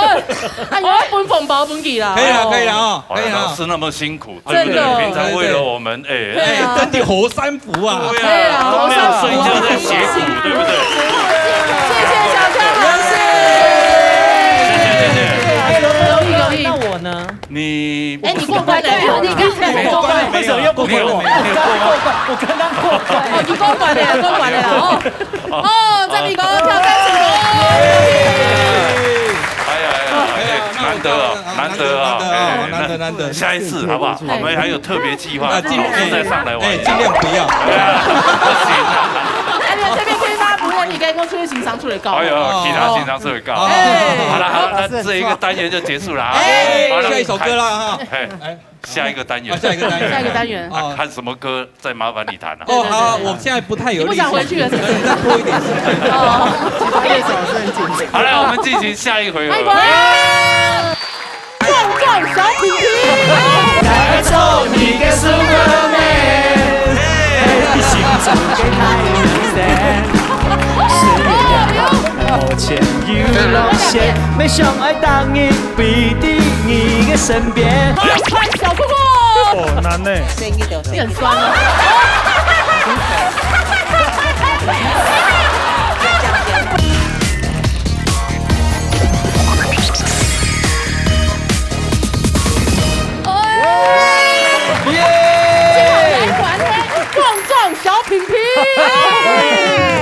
啊，你要分红包分给啦。可以了，可以了哦，好了，可以了哦。老师那么辛苦，对不对？真的平常为了我们，哎，对啊哎，真的好辛苦啊。对对啊啊，都没有睡觉在写苦，对不对？谢谢小强老师。谢谢谢谢。哎，可以可以。那我呢？你哎，你过关了，你你刚才为什么又不回我？你有你有过吗？我刚刚过关。哦，你过关了，过关了哦。哦，这里个挑战成功。哎呀哎呀，哎，难得哦，难得哦，哎，难得难得难得。下一次好不好？我们还有特别计划，啊，尽量老师再上来玩哎，。尽量不要。哎呀，不行啊。哎，你这边可以吗？不然你刚刚出去情商出来搞。哎呦，其他情商出来搞。哎好了好了，那这一个单元就结束了啊。哎好，了下一首歌了哈。哎，下一个单元啊，。下一个单元。下一个单元。哦啊，看什么歌在麻烦你弹了。哦，好，我现在不太有力气。你不想回去了是不是？再拖一点时间。哦，其他乐手是很紧张。好了，我们进行下一回合。哎，哇！壮壮小品评。来做你个Superman，心中个太阳神。虽然目前有路线，没想爱当你陪在你个身边。快小哥哥，哦，难呢。你很酸哦。耶！壮壮小品评，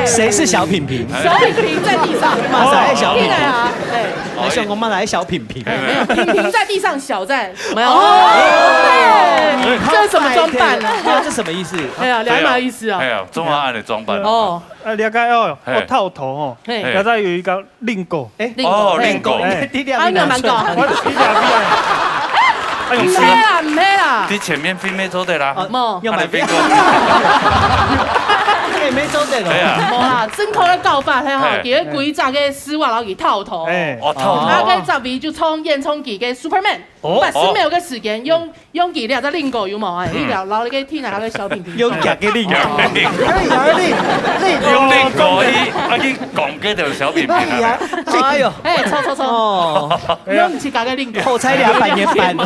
谁是小品评？小品评在地上，马仔小品评。进来啊！哎，来，相公妈来小品评。没有，品评在地上，小在没有。哦哦，这是什么装扮呢？对啊，这什么意思？哎呀，两码意思啊哎。呀，中华案的装扮。哦，啊，了解哦，嘿我套头哦，嘿，嘿要再有一个令狗，哎，令狗哦，嘿令狗。哎，你两啊，你蛮高。我是皮条皮的，哎呦，唔系啦，唔系啦。你前面飞没做的啦。哦冇要买那你飞过。哎，没收这个。对啊。冇啦，正确个搞法系吼，嘿佢个规则个丝袜，然后佢套头，哎，哦，套头。啊，个十位就冲烟冲佢个 Superman，哦八十秒个时间，用用佢两只令狗有冇？哎，嗯然后你个天啊，个小品评，有假给令。有有令令令，用令狗去，啊去讲这条小品评啊。哎呦，哎，错错错，哦，你又唔是假个令狗，后菜两板也板。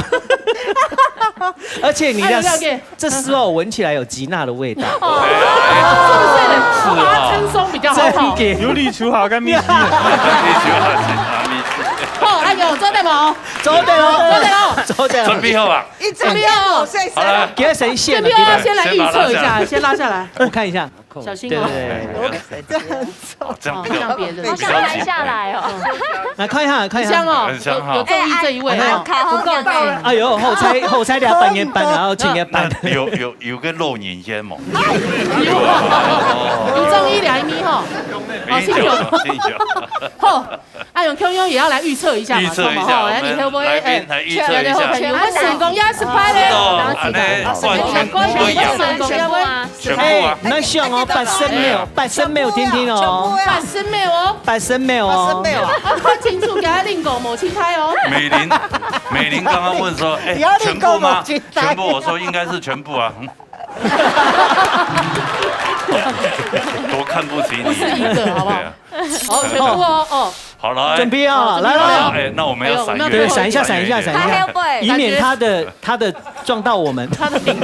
而且你这哎了解这丝袜闻起来有吉娜的味道。哦，是不是？把它撑松比较好套。给有理除好跟秘籍。你喜欢是啥意思？好，哎呦，做得冇？走对了，走对了，走对了。准备好吧？这边哦，好了，给他谁这线了？边哦，给他先来预测一下，先拉下来，我看一下。小心哦。对对对对，这样比较这样别人比较好像拍下来哦。来看一下，看一下。香哦，很香哈有有中意这一位哦。卡好感哎。哎呦，后菜后菜两板也板，然后请也板。那有有有个肉眼仙嘛？有中意两米哈。没有，没有。好，哎呦，Q Q也要来预测一下嘛，预测一下，好不好？我哎，你会不会们来宾来预测一下。哎，有没有成功？要是拍嘞，啊，那算全部都一样，成功要不然？哎，那像哦，八十秒，八十秒听听哦，八十秒哦。八十秒哦。啊，看清楚，给他令狗某青苔哦。美玲，美玲刚刚问说，哎你要，全部吗？另购吗全部，我说应该是全部啊。嗯多看不起你，不是一个，好不好？对啊。好，全部哦，哦。好了，准备啊，来了。哎，那我们要闪远，对，闪一下，闪一下，闪一下，他还要跪以免他的他的撞到我们。他的顶。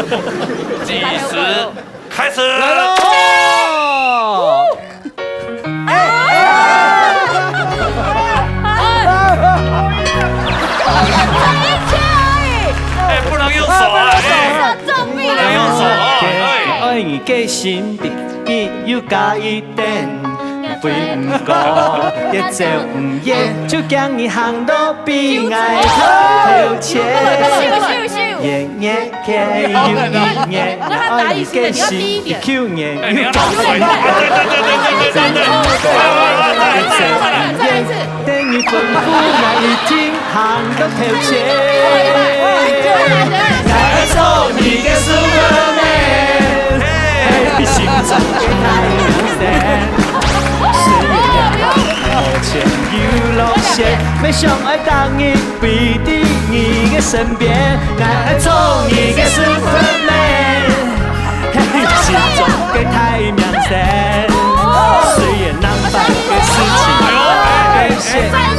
计时开始。来喽！哎，不能用手啊！哎，你个心比你又高一點，飛毋高，也走毋遠，就驚你行到比𠊎頭前。遠遠看又遠遠，愛你个心比舊年又高一點。等你吩咐𠊎一定行到頭前。𠊎愛做你个Superman，係你心中个太陽神。雖然目前有落雪，乜想愛等你飛到你个身邊。𠊎愛做你个Superman，係你心中个太陽神。雖然 難辦个事情，感謝，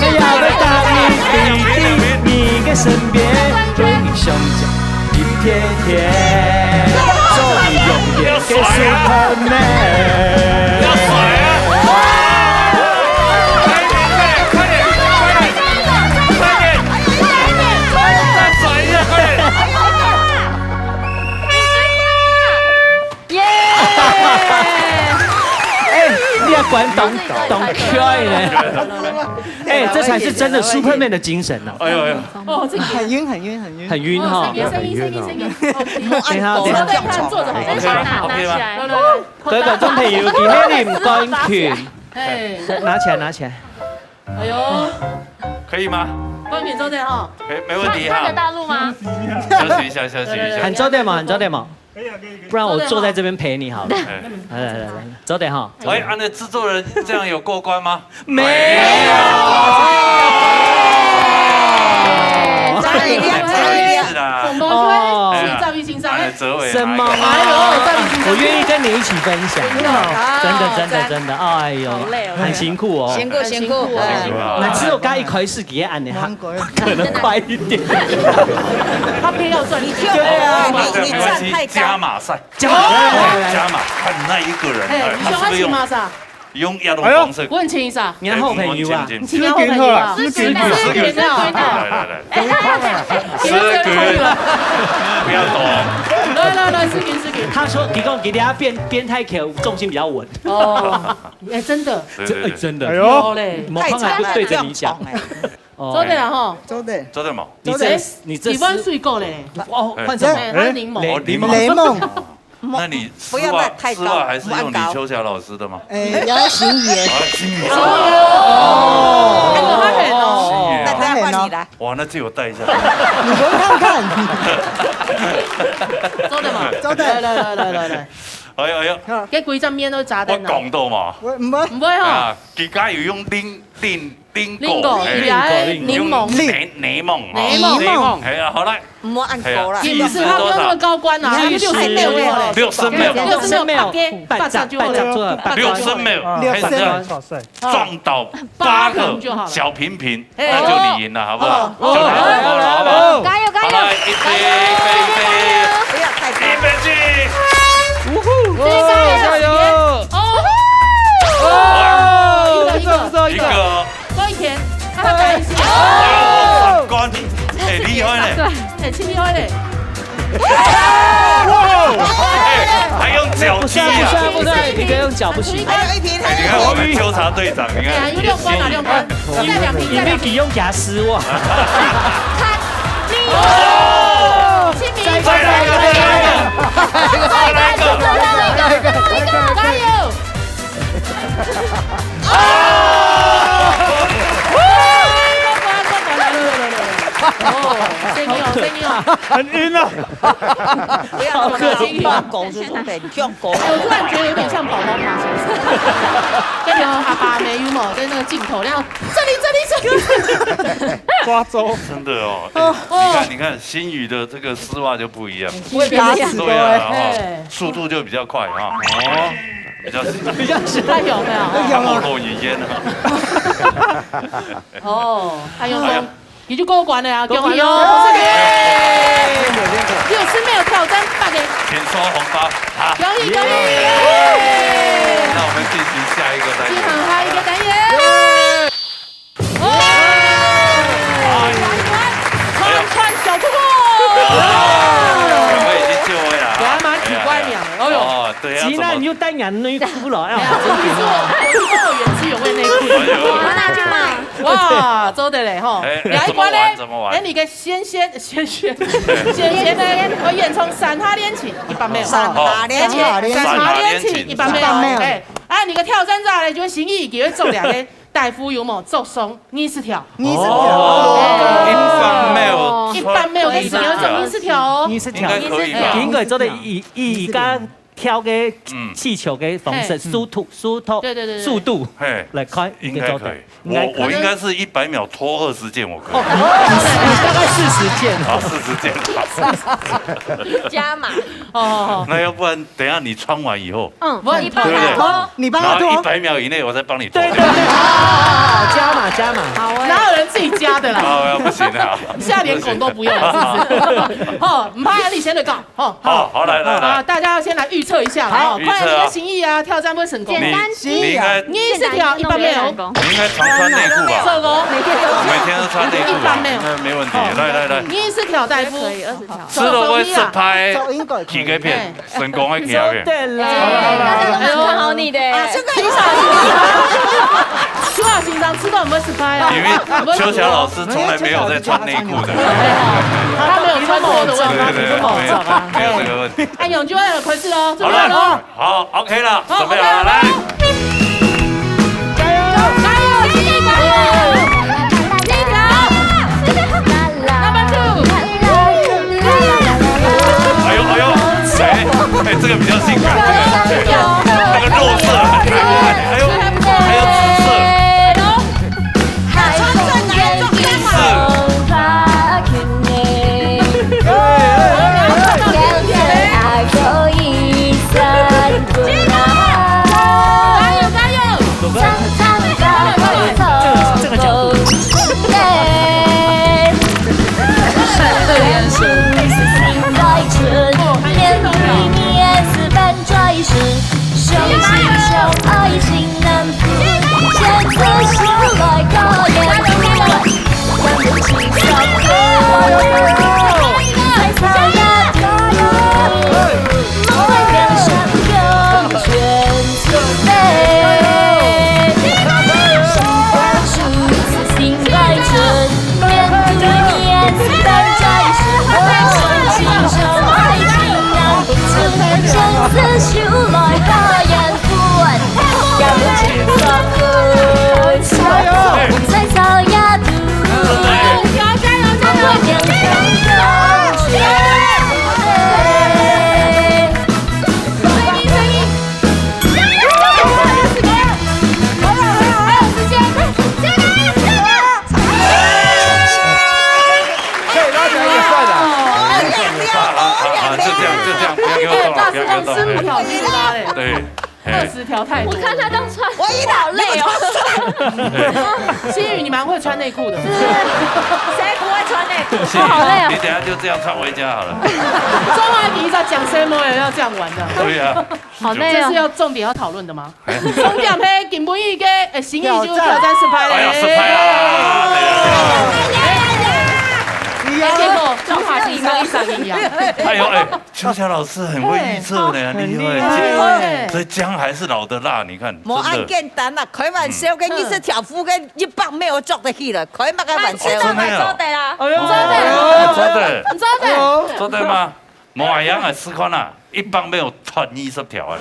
也要來答應，飛到你个身邊，共你相見一天天，做你永遠个Superman。要甩啊！快點，快點，快點，快點，快點，再甩一下，快點！耶！哎，你个管懂懂开呢。哎，这才是真的Superman的精神呢。哎呦哎呦，哦，这个很晕，很晕，很晕。很晕哈。哦，声音，声音，声音，声音。等一下，等一下。坐着，坐着，坐着。OK，OK吗？来，来，来。各位观众朋友，今天你们冠军，哎，拿起来，拿起来。哎呦，可以吗？冠军坐着哈。没，没问题哈。看得到路吗？休息一下，休息一下。很坐着嘛，很坐着嘛。 不然我坐在这边陪你好了。哎。来来来来，坐等哈。哎，按照制作人这样有过关吗？没有。张一亮，张一亮。是啦。哦。是赵一新上。哎，哲伟。什么？哎呦，赵一新上。我愿意跟你一起分享。真的，真的，真的，哎呦，好累哦。很辛苦哦。辛苦，辛苦。辛苦哦。哎。那只有刚一开始给他按的哈，可能快一点。他偏要转，你就对啊，你，你站太高。加码赛。 加码，加码，看哪一个人，哎，你喜欢骑马啥？用一种方式。我很清楚。你好朋友啊。你好朋友啊。思君好了，思君，思君，思君啊。来来来，思君，不要抖。来来来，思君，思君。他说，你讲给大家变变态口，重心比较稳。哦，哎，真的。对对对，真的。哎呦，有嘞。我刚才就对着你讲。哦。坐对了哈。坐对。坐对嘛。你这，你这是，你换水果嘞。哦，换什么？哎，檸檬。哦，檸檬。檸檬。 那你丝袜，不要太高，丝袜还是用李秋霞老师的吗？哎，要新语。啊，新语。哦。新语啊。那他换你来。哇，那借我戴一下。你闻看看。坐的嘛。坐的。来来来来来来。哎呦哎呦。这规只面都炸弹了。我讲到嘛。我，唔会。唔会哈。啊，佢家有用零零 苹果，苹果，哎，檸檬，檸檬，檸檬，檸檬，檸檬，檸檬。哎呀，好来，唔好按鼓啦。哎呀，计时多少？也不是，他不用那么高官啊，他就六十秒就好了。六十秒。六十秒，八个，八个就好了。六十秒，六十秒，撞到八个小平平，哎，那就你赢了，好不好？好。就拿红包了，好不好？加油，加油！好，来，预备，预备，预备。不要太高。预备起。呜呼！加油，加油！哦，一个，一个。一个。 多一点，他的白痴。哦，三冠，哎，厉害嘞！哎，真厉害嘞！哇！哎，还用脚踢啊？不算，不算，不算，你可以用脚，不行。还有一题，哎，你看我们纠察队长，你看，哎呀，有六关啊，六关，再两题，再两题。你被比用给他失望。哦，再来一个，再来一个，再来一个，再来一个，加油！ 哦，声音哦，声音哦。很晕啊。不要那么高兴，狗是东北，你叫狗。哎，我突然觉得有点像宝宝爬行，是不是？跟你阿爸没有嘛，在那个镜头，然后这里，这里，这里。抓周。真的哦，哎，你看，你看，新宇的这个丝袜就不一样。我也被他打死过哎。对啊，哦，哎。速度就比较快哈。哦。 比较，比较喜欢有没有？有啊。后头语言啊。哦，哎呦，哎呀。你就过关了呀，恭喜哦！哎呦，辛苦，辛苦。六十秒挑战八个，请收红包啊！恭喜恭喜！耶！那我们进行下一个单元。进行下一个单元。哦，穿穿小裤裤。我已经就位了啊。给他满几块秒了。哎呦，哦，對啊，怎麼？竟然又帶人內褲了，哎呦，哎呀，這是我，我是我原汁原味內褲。哎呦。我拿去賣。哇，做得嘞吼。哎，哎，有一關呢，怎麼玩，怎麼玩？哎，你个先先先先先先呢，我演唱三下戀情，一般沒有。三下戀情。三下戀情，三下戀情，一般沒有。一般沒有。哎，啊，你个挑戰者呢，就係心意，佢會做兩個。 大夫有無著上二十條？二十條。哦，一般沒有，一般沒有，但是你要做二十條哦。二十條。應該可以吧？應該做得一，一，一個跳个，嗯，氣球个方式，嘿。速度，速度，對，對，對，對。速度，嘿，來看，應該可以。應該做得。我，我應該是一百秒脫二十件，我可以。哦，大概四十件。啊，四十件。加碼。哦，哦，哦。那要不然等一下你穿完以後，嗯，我幫你脫。對不對？你幫他脫。然後一百秒以內我再幫你脫。對，對，對，好，好，好，加碼，加碼。好欸。哪有人自己加的啦？啊，不行啊。現在連拱都不用了，是不是？吼，毋怕，你先來講，吼，好，好，來，來，來。啊，大家要先來預測一下啦，吼，預測啊。看你的心意啊，挑戰會成功。簡單。你，你應該，二十條，一般沒有。你應該常穿內褲吧？做哦。每天都穿內褲吧？一般沒有。應該沒問題。來，來，來。二十條大夫。可以，二十條。 食落會失敗，去該片，哎。成功个去該片。做得啦。哎，大家都蠻看好你的。啊，現在你小心。邱老先生，食落有沒有失敗啊？因為邱霞老師從來沒有在穿內褲的。他沒有穿過的問題。對，對，對，沒有，沒有這個問題。哎，永久要開始嘍，準備嘍。好了。 好，OK了，好，準備好了，OK了。來。加油！加油！加油！加油！加油！Number two！加油！哎呦，哎呦，哎，哎，這個比較性感，這個，那個肉色，哎，哎呦，還有紫色。 可以拉起來一個帥的。好，好，好，就這樣，就這樣，不要給我動了，不要給我動。大師兄十五條是拉嘞。對。 嘿。二十條太多。我看他這樣穿，我一老累哦。心宇，你蠻會穿內褲的。是，誰不會穿內褲？心宇，好累哦。你等下就這樣穿回家好了。中華第一招講什麼也要這樣玩的。對啊。好累哦。這是要重點要討論的嗎？哎。重點係今晡日个，呃，心宇就挑戰失敗了。哎呀，失敗啦！對啊，對啊。哎，結果中華第一招一三一啊。哎呦，哎， 秋霞老師很會預測呢，很厲害。很厲害。所以薑還是老的辣，你看，無恁簡單啦，開玩笑，跟你是挑夫，跟一百沒有做得去了，開麼个玩笑？哦，真的啊。做得啦。哎呦，做得。做得。做得。做得嗎？無恁樣啊，試看啊，一百沒有穿二十條啊。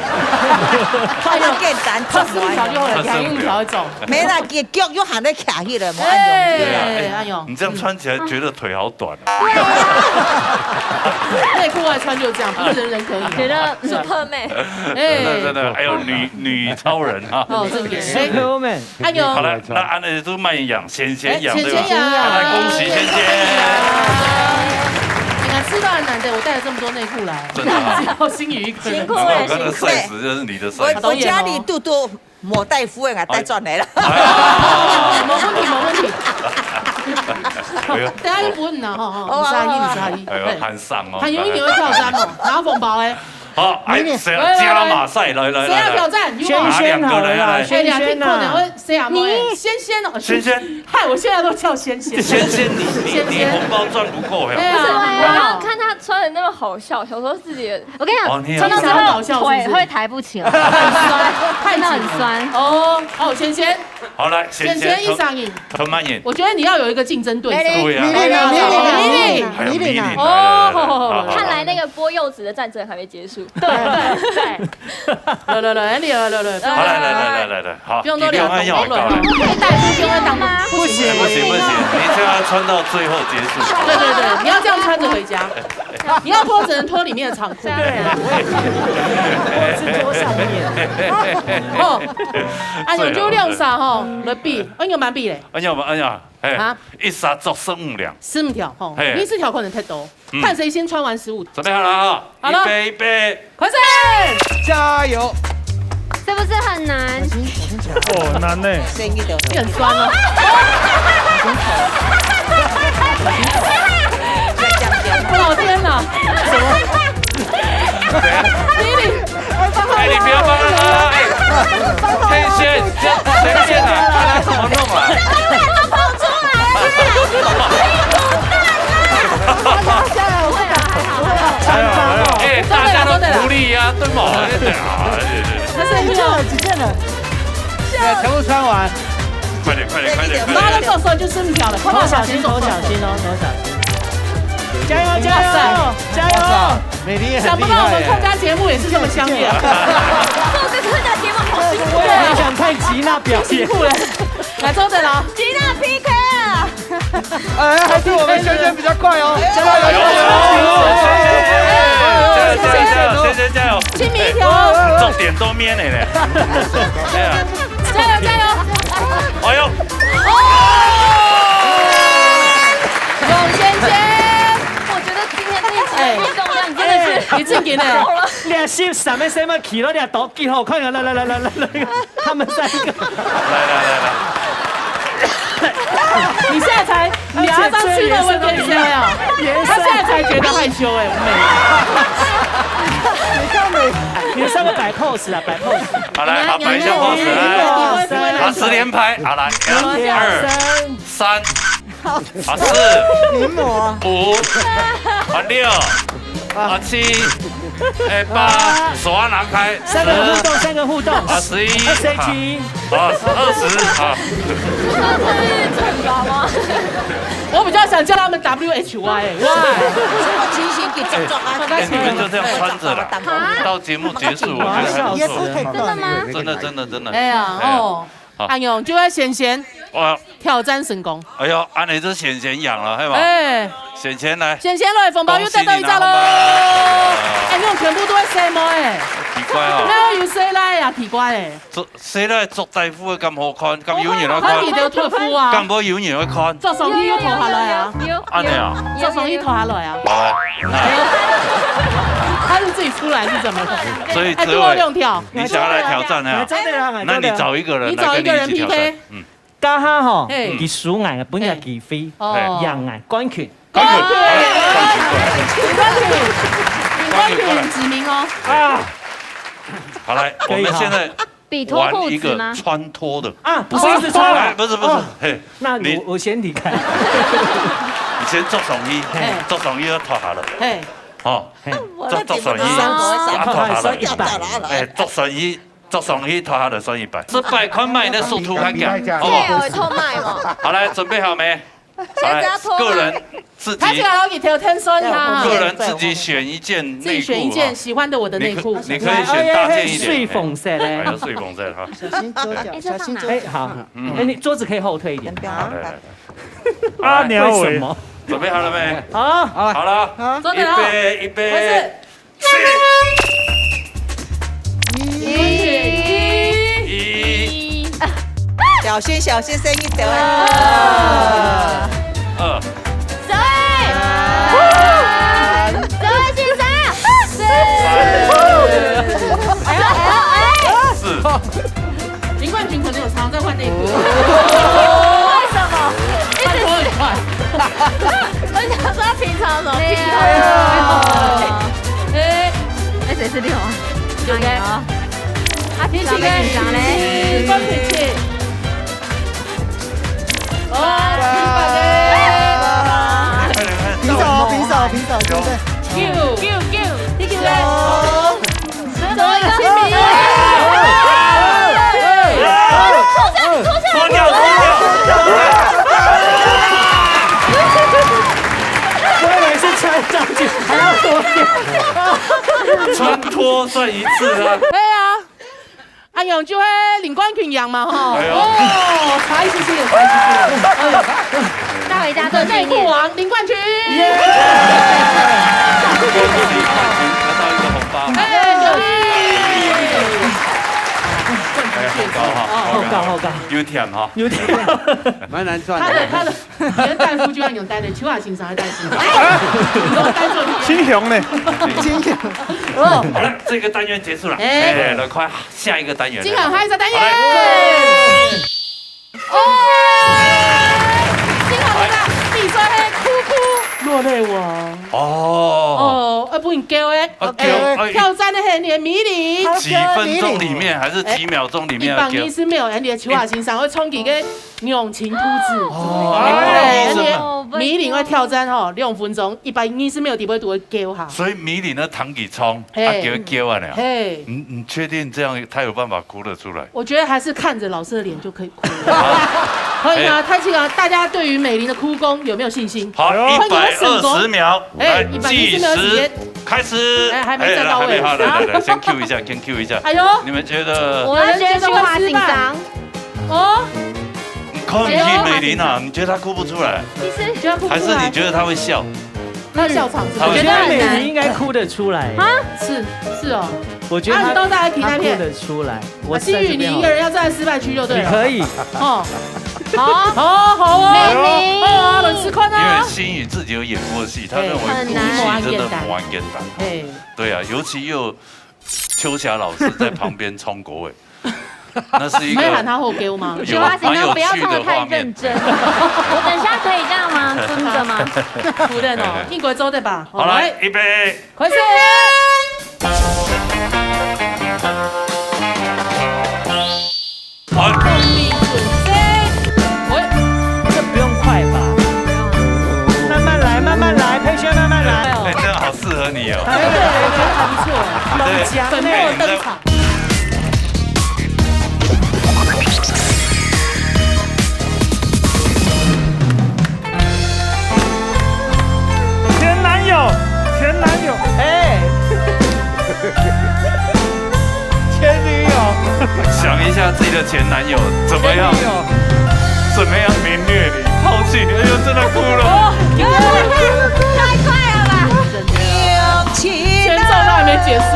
恁簡單，他十五條就好了，你還用一條一種。沒啦，結局又還得卡去了，無恁容易。哎，哎呦，你這樣穿起來覺得腿好短啊。內褲外穿就這樣，不是人人可以。覺得 Superman。哎。真的，真的，還有女，女超人啊。哦，真的。Superwoman。哎呦。好了，那恁樣就慢慢養，先先養，哎，對吧？先先養。好，來恭喜先先。你看，吃到很難得，我帶了這麼多內褲來，真的啊。只有心宇一個人。辛苦了，你們兩個的size就是你的size。我，我家裡肚肚 莫大夫个，𠊎帶轉來了。哎。哦，無問題，無問題。哎呦。等下就分你啦，吼，吼，哦，毋使客氣，毋使客氣。哎呦，很爽哦。還有一點會跳衫哦，拿紅包哎。好，哎，你，你。谁要加了马赛？来，来，谁要挑战？来，来。有吗？拿两个来，来。先先好了啦，哎呀，先先啊。听过的，我谁啊？你。先先哦。先先。害，我现在都叫先先。先先，你，你，你红包赚不够呀。对啊。不是，我要看他穿得那么好笑，想说自己的，我跟你讲，哦，你也穿到最后想要搞笑是不是？腿会抬不起来，很酸，太紧了。真的很酸。哦，好，先先。好，来，先先，先先一嗓音。同，同慢音。我觉得你要有一个竞争对手。来，来。对啊。来，来，来，来，来。还有迷你，迷你，迷你。来，来，来，来，哦。好，好，好。看来那个剥柚子的战争还没结束。对，对，对。来，来，来，你来，来，来，好，来，来，来，来，来，来，好，不用多聊，第六案要我告了。不用多聊。可以带出，不用再当。不行。不行，不行，你这样要穿到最后结束。对，对，对，你要这样穿着回家。你要脱，只能脱里面的长裤。对啊。我也是脱上面。哦，哎呦，就两三吼，来比，哎呦，蛮比嘞。哎呀，哎呀，嘿，啊？一下做十五两。十五条吼，嘿。你十条可能太多，嗯。看谁先穿完十五。准备好了哈，好了。预备，预备。快点！加油！是不是很难？哦，难呢。你很酸哦。我老天哪！什么？你，你，哎，你不要帮他拉，哎，天线，这样天线啊，看他怎么弄啊？加油，加油！哎，大家都鼓励呀，对吗？哎，对啊，哎，对，对。但是你这样子真的，对，全部穿完。快点，快点，快点，快点！妈都做手就剩条了，快快小心，小心，小心哦，小心。加油，加油，哇塞。加油！哇塞，美丽也很厉害耶。想不到我们客家节目也是这么香艳。做个客家节目好辛苦。我也很想看吉娜表演。辛苦了。来，坐等了。吉娜P K啊！哎，还是我们萱萱比较快哦。加油，加油，加油！加油，加油，加油，加油！萱萱加油！亲民一条哦。哎，重点都面的嘞。对啊。加油，加油！哎呦！哦！王萱萱，我觉得今天这一集的运动量真的是，哎，你正经的。够了。你看，是什么什么去了，你看，都几好看啊！来，来，来，来，来，来。 他们三个。来，来，来，来。你现在才，你要当吃肉会变香呀？他现在才觉得害羞哎，我们每个。你看没？你们三个摆pose啦，摆pose。好，来，好，摆一下pose，来。好，十连拍，好，来，一二三。三。 啊，四。五。啊，六。啊，七。哎，八。手要拿开。三个互动，十。三个互动。啊，十一。啊，二十。啊。我比较想叫他们W H Y，哇。哎，你们就这样穿着啦，到节目结束，我觉得还不错。真的吗？真的，真的，真的。哎呀，哎呀。哦。 好。哎呦，就要萱萱，哇。挑战成功。哎呦，恁呢就萱萱贏了，係無？哎。萱萱來。萱萱來，紅包又得到一隻咯。恭喜你拿紅包。哎，你全部都係細妹哎。奇怪哦。哪有細倈啊？奇怪哎。細倈著底褲敢好看，敢有人愛看？看你的特服啊。敢會有人愛看？著上去又脫下來啊。有，有，有。恁呢啊？有，有，有。著上去脫下來啊。好啊，那。他是自己出來是怎麼了？所以哲偉，哎，給我用跳。 你想要來挑戰啊？來，真的啊，那你找一個人來跟你一起挑戰。你找一個人P K。嗯。這下吼，嘿。佢輸𠊎，分佢機會，哦。贏𠊎冠軍。冠軍，冠軍，冠軍，冠軍，冠軍指名哦。啊。好，來，可以哈。我們現在比脫褲子嗎？玩一個穿脫的。啊，不是一直穿啊。來，不是，不是，哦，嘿，那我，你，我先離開。你先著上去，嘿。著上去要脫下來。嘿。哦。 嘿。著，著上去，啊，脫下來。一百。哎，著上去，著上去，脫下來算一百。這擺看麼人个速度較強，好不好？對，有偷賣哦。好，來，準備好沒？好，來，現在要偷賣。個人自己，他這個要給挑挑選一下哈。個人自己選一件內褲，自己選一件喜歡的我的內褲。你可，你可以選大件一點。哎，水紅色的。哎，有水紅色的哈。小心左腳，哎，這放哪？小心左腳。哎，好。嗯。哎，你桌子可以後退一點。不要，好，來，來，來。不要。啊，鳥尾。為什麼？準備好了沒？好。好了。好，坐等哦。預備，預備。開始。 一。小心，小心，聲音小啊。二。三。三。三位先生。四。哎呦，哎呦，哎。四。 林冠群可能有常在换内裤。为什么？一直换脱很快。我想说他平常怎么剃头？没有。哎，哎，谁是六？對不對？哎喲，啊，緊張咧，緊張咧。放進去。哦，一百个。平手，平手，平手，對不對？九，九，九，第九个。九。最後一个。清明。脫掉，脫掉。我以為是穿上去，還要脫掉。穿脫算一次啊。對啊，阿勇就係林冠群樣嘛，吼。哎喲。哦，差一些些，差一些些。哎喲。帶回家做紀念。內褲王林冠群。耶！恭喜冠群得到一個紅包。哎，恭喜！哎，好高哈，哦，好高，好高。有甜哈。有甜。蠻難賺的。他的，他的 你的大夫就要用戴的，邱亞欣上的大夫。哎，你给我戴做你的。真香呢，真香。哦，好了，這個單元結束了，哎。哎，來看下一個單元。金好嗨的單元。好來。哦，金好嗨的，比賽係哭哭落淚王。哦。哦，要分你叫的。啊，叫，哎，哎。挑戰的係你的迷離。幾分鐘裡面還是幾秒鐘裡面要叫？一百二十秒，哎，你的邱亞欣上會唱幾個 用情兔子。哦，哎，哎，哎，迷離个挑戰吼，兩分鐘，一百二十秒底背都會叫哈。所以迷離个唐啟聰，嘿。啊，叫佢叫啊呢。嘿。你，你確定這樣他有辦法哭得出來？我覺得還是看著老師的臉就可以哭了。可以嗎？哎。太慶了，大家對於美玲的哭功有沒有信心？好，歡迎我們沈工。一百二十秒，哎，來，一百二十秒時間。計時開始。哎，還沒站到位。哎，來，還沒，好，來，來，來，先 cue 一下，先 cue 一下。哎喲。你們覺得？我覺得邱亞欣上。 哦，你看起美玲啊，你覺得她哭不出來？其實覺得哭不出來。還是你覺得她會笑？她笑場是不是？我覺得美玲應該哭得出來。啊？是，是哦。我覺得她，啊，你到底要提哪片？她哭得出來。我在這邊哦。啊，新宇，你一個人要站在失敗區就對了。你可以。哦。好。好，好哦。美玲。好啊，輪試看啊。因為新宇自己有演過戲，他認為哭戲真的很難。很難。對啊，尤其又 秋霞老師在旁邊充國語，那是一個沒有喊他後給我嗎？有，蠻有趣的畫面。不要唱得太認真。我等一下可以這樣嗎？蹲著嗎？不能哦，應該做得吧？好，來，來。預備。開始。好。 喂，這不用快吧？慢慢來，慢慢來，佩軒慢慢來。哎，這樣好適合你哦。哎，我覺得還不錯，對，猛將呢。粉墨登場。前男友，前男友，哎。 前女友。想一下自己的前男友怎麼樣，前女友。怎麼樣凌虐你、拋棄你，哎喲，真的哭了。哦，太快了吧！前奏都還沒結束。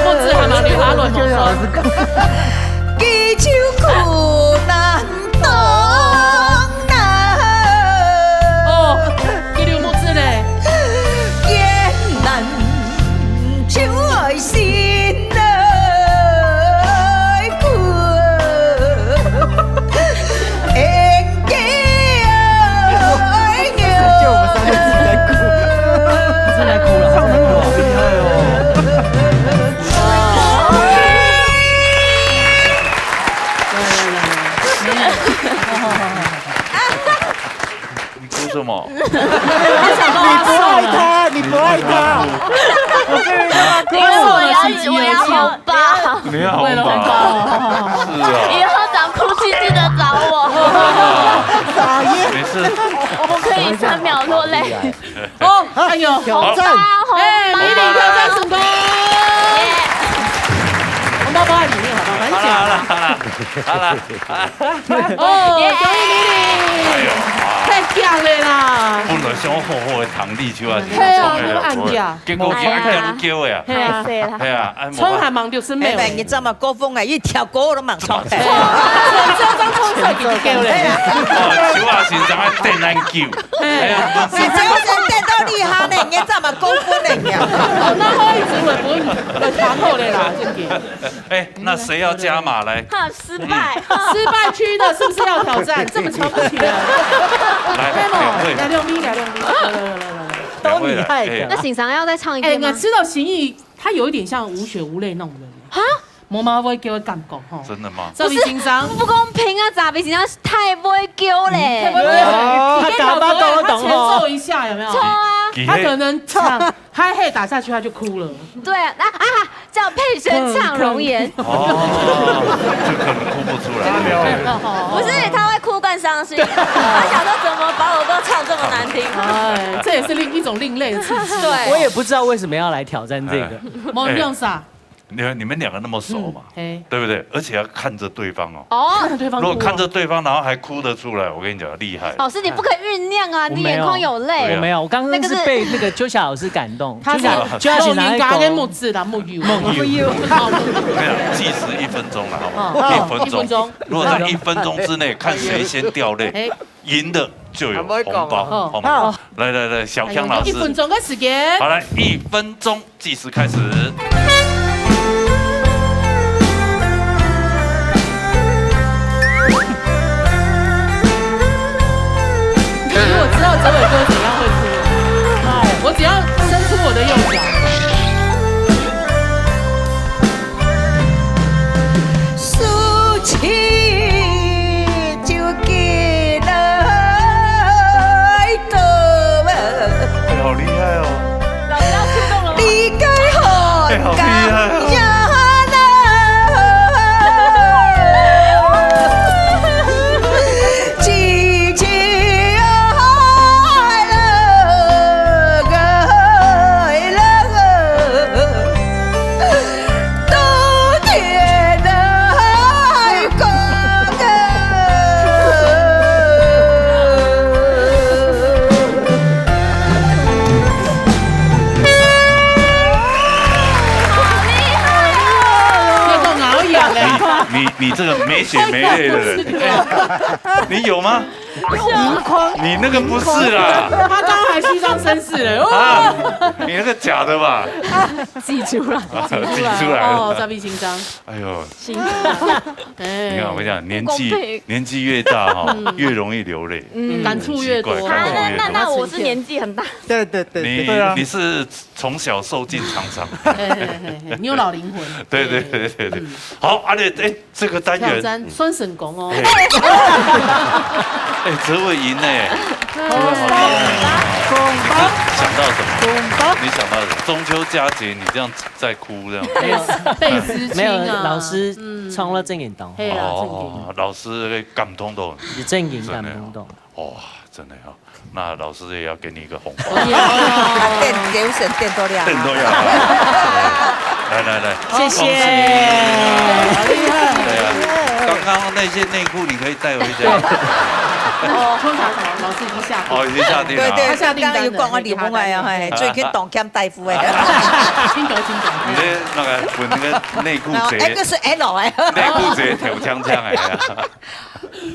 木子還蠻流哈輪的。 哦，激流木子呢？就我們三個自己在哭。真的哭了，真的哭了。好厲害哦。 你哭什麼？你不愛他，你不愛他。我要，我要紅包。你要紅包？是啊。以後找哭戲記得找我。沒事。我可以三秒落淚。 哦，哎喲，挑戰。紅包，紅包。哎，迷你挑戰成功。耶。紅包包在裡面，好不好？反正好了，好了，好了，好了。哦，恭喜迷你。哎喲，太強了啦。本來想好好的糖力就要，嘿啊，你按一下。結果一點都叫的啊。嘿啊。哎呀，哎，春還忙六十秒。哎，你這麼過分啊，一條歌都忙唱。哎呀，春這張春賽就叫了。哦，邱亞欣正愛等恁久。 哎，你這樣子跌到地下呢，你怎麼公分呢你啊？哦，那好意思，我不會，我談好了啦，正經。哎，那誰要加碼來？哈，失敗。失敗區的是不是要挑戰？這麼瞧不起人。來，兩位。來，兩位，來，兩位。來，來，來，來，來。都你害的。两位来，哎。那醒常要再唱一遍吗？哎，我知道邢怡，她有一点像無血無淚那種人。哈？無嘛，我給我感覺吼。真的嗎？赵薇先生。不公平啊，赵薇先生太會叫咧。嗯，太會叫。哦，他打发都懂哦。他前奏一下有没有？错啊。他可能唱，他嘿打下去他就哭了。对啊，那啊，叫佩萱唱《容颜》。哦，就可能哭不出来。不是，他会哭更伤心。他想说怎么把我都唱这么难听。哎，这也是另，一种另类的刺激。对。我也不知道为什么要来挑战这个。哎。没有，你用啥？ 你们，你们两个那么熟嘛，嗯，嘿。对不对？而且要看着对方哦。哦。看着对方哭哦。如果看着对方，然后还哭得出来，我跟你讲，厉害。老师，你不可以酝酿啊，我没有。你眼眶有泪。对啊。我没有，我刚刚是被那个秋霞老师感动。他是秋霞，秋霞醒常在讲。用人家的目汁啦，目油。目油。没有，计时一分钟了，好不好？哦，一分钟。一分钟。如果在一分钟之内看谁先掉泪，哎。 赢的就有红包，啊，不会讲啊。好吗？好。来，来，来，小强老师。哎，一分钟的时间。好，来，一分钟计时开始。你如果知道哲伟哥怎样会哭，我只要伸出我的右脚。 事情就给来到啊。哎，好厉害哦。老师要出动了吗？你该好哎，好厉害哦。感谢啊。好厉害哦！你，你，你这个没血没泪的人，哎，你有吗？ 盈眶。你那个不是啦。他刚刚还虚张声势嘞，哦。啊，你那个假的吧？挤出来。啊，挤出来了。哦，赵薇紧张。哎呦。哎。你看，我跟你讲，年纪，不公平。年纪越大哈，嗯。越容易流泪。嗯。感触越多。奇怪，感触越多。那，那，那我是年纪很大。对，对，对，你，对。对啊。你是从小受尽沧桑。嘿，嘿，嘿，嘿，你有老灵魂。对，对，对，对，对。嗯。好，啊，你，哎， 这个单元挑战算成功哦。哎。哎，哲伟赢呢。哎。哇，好厉害。恭喜。想到什么？恭喜。你想到什么？中秋佳节，你这样在哭，这样。没有，倍思亲啊。没有，老师，嗯。唱了正经东。嘿啦，正经。哦，老师个感动到。是正经感动到。真的哦。 哇，真的哦，那老师也要给你一个红包。哎呀，哎呀。啊，电，给我省电多亮啊。电多亮啊。来，来，来，谢谢。恭喜。好厉害。对啊，刚刚那些内裤你可以带回家。哦，通常什么？老师已经下定。哦，已经下定了啊。对，对，他下订单了，刚刚有讲我很厉害。你不会啊，嘿，最近当欠大夫的。真的，真的。你这那个，分那个内裤姐。哦，那个是L哎。内裤姐跳锵锵哎呀。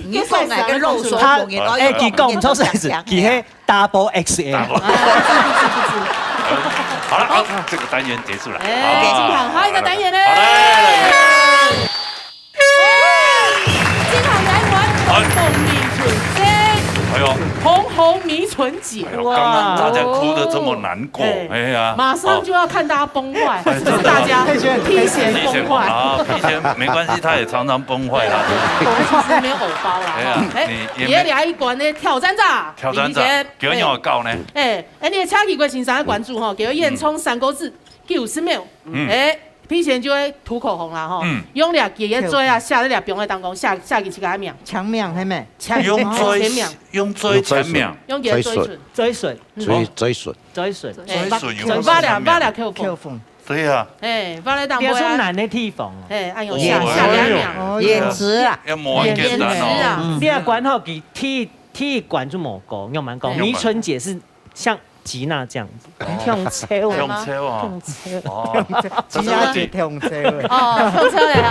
你讲个个肉松，他，哎，佢讲毋出事，佢係double X L。啊，不是，不是，不是。好了，好，这个单元结束了。哎，好，进行下一个单元呢？好，来，来，来。哎，进行单元，好。红红迷春姐。哎呦。红红迷春姐。哎呦，刚刚大家哭得这么难过，哇。哎呀，马上就要看大家崩坏，哎，真的。大家提前崩坏。提前崩，啊，提前没关系，他也常常崩坏啦。我们其实没有偶包啦，哎呀，哈。哎，你也没，也来一关呢，挑战者，挑战者，李明杰。给我搞呢。哎，哎，你的车体过先生个关注吼，给我烟囱三个字，九十秒。嗯。哎，提前就会涂口红啦吼，嗯。用两个嘴啊，下在两边的当中，下，下去去给他秒。墙面，嘿咩？墙，用嘴，前面。用嘴前面。用个嘴唇。嘴唇。嘴唇。嗯。嘴，嘴唇。 嘴唇。哎，嘴唇有没有？挖了，挖了口风。口风。对呀。哎，挖了当中啊。你要说难的地方哦。哎，哎呦，下，下两秒。哦，颜值啊。要摸很简单哦。颜值啊。嗯。你要管好，第，第一关就无过，我们讲，哎。迷唇姐是像吉娜这样子，哦。用抽的。用抽啊。用抽。哦。吉娜姐用抽的。哦，用抽的哈。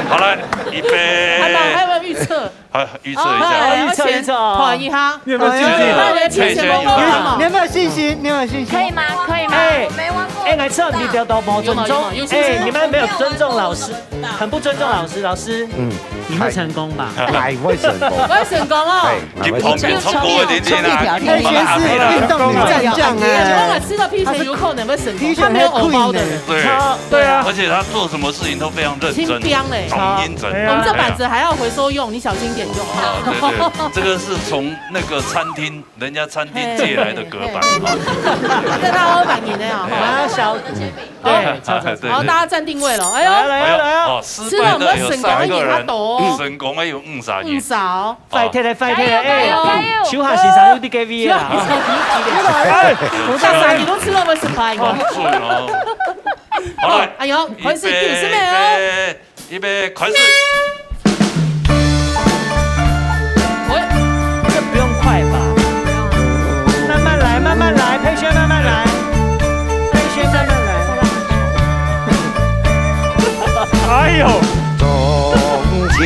好，来，预备。还没有，还没有预测。好，预测一下。哦，预测，预测哦。看一下。你有没有信心？到底佩萱有没有？你有没有信心？你有没有信心？可以吗？可以吗？哎，我没玩过。哎，来测你的都无尊重。有没有？有信心吗？哎，你们没有尊重老师，很不尊重老师。老师，嗯，你会成功吧？哎，会成功。会成功哦。哎，你旁边冲过一点点啊，你旁边阿妹啦。运动女战将哎。我吃了披萨有可能会成功，他没有偶包的人。对。对啊。而且他做什么事情都非常认真，清标嘞。同音准。对啊。我们这板子还要回收用，你小心点用。哦，对对，这个是从那个餐厅，人家餐厅借来的隔板。嘿，嘿，嘿。啊。这他二百年的哦。哎呀。啊，小姐。对，对。好，大家站定位了。哎呦。来，来，来，来。哦，失败的有三个人，吃了有没有成功？成功的有五个人。五个哦。快点，快点，哎，加油，加油，加油。秋霞先生有在K V啊。哎，不是，你都吃了，为什么？哦，准哦。好了，哎呦，开始，预备，开始没有？预备，预备，开始。喂，这不用快吧？慢慢来，慢慢来，佩萱慢慢来，佩萱慢慢来。哎呦，中秋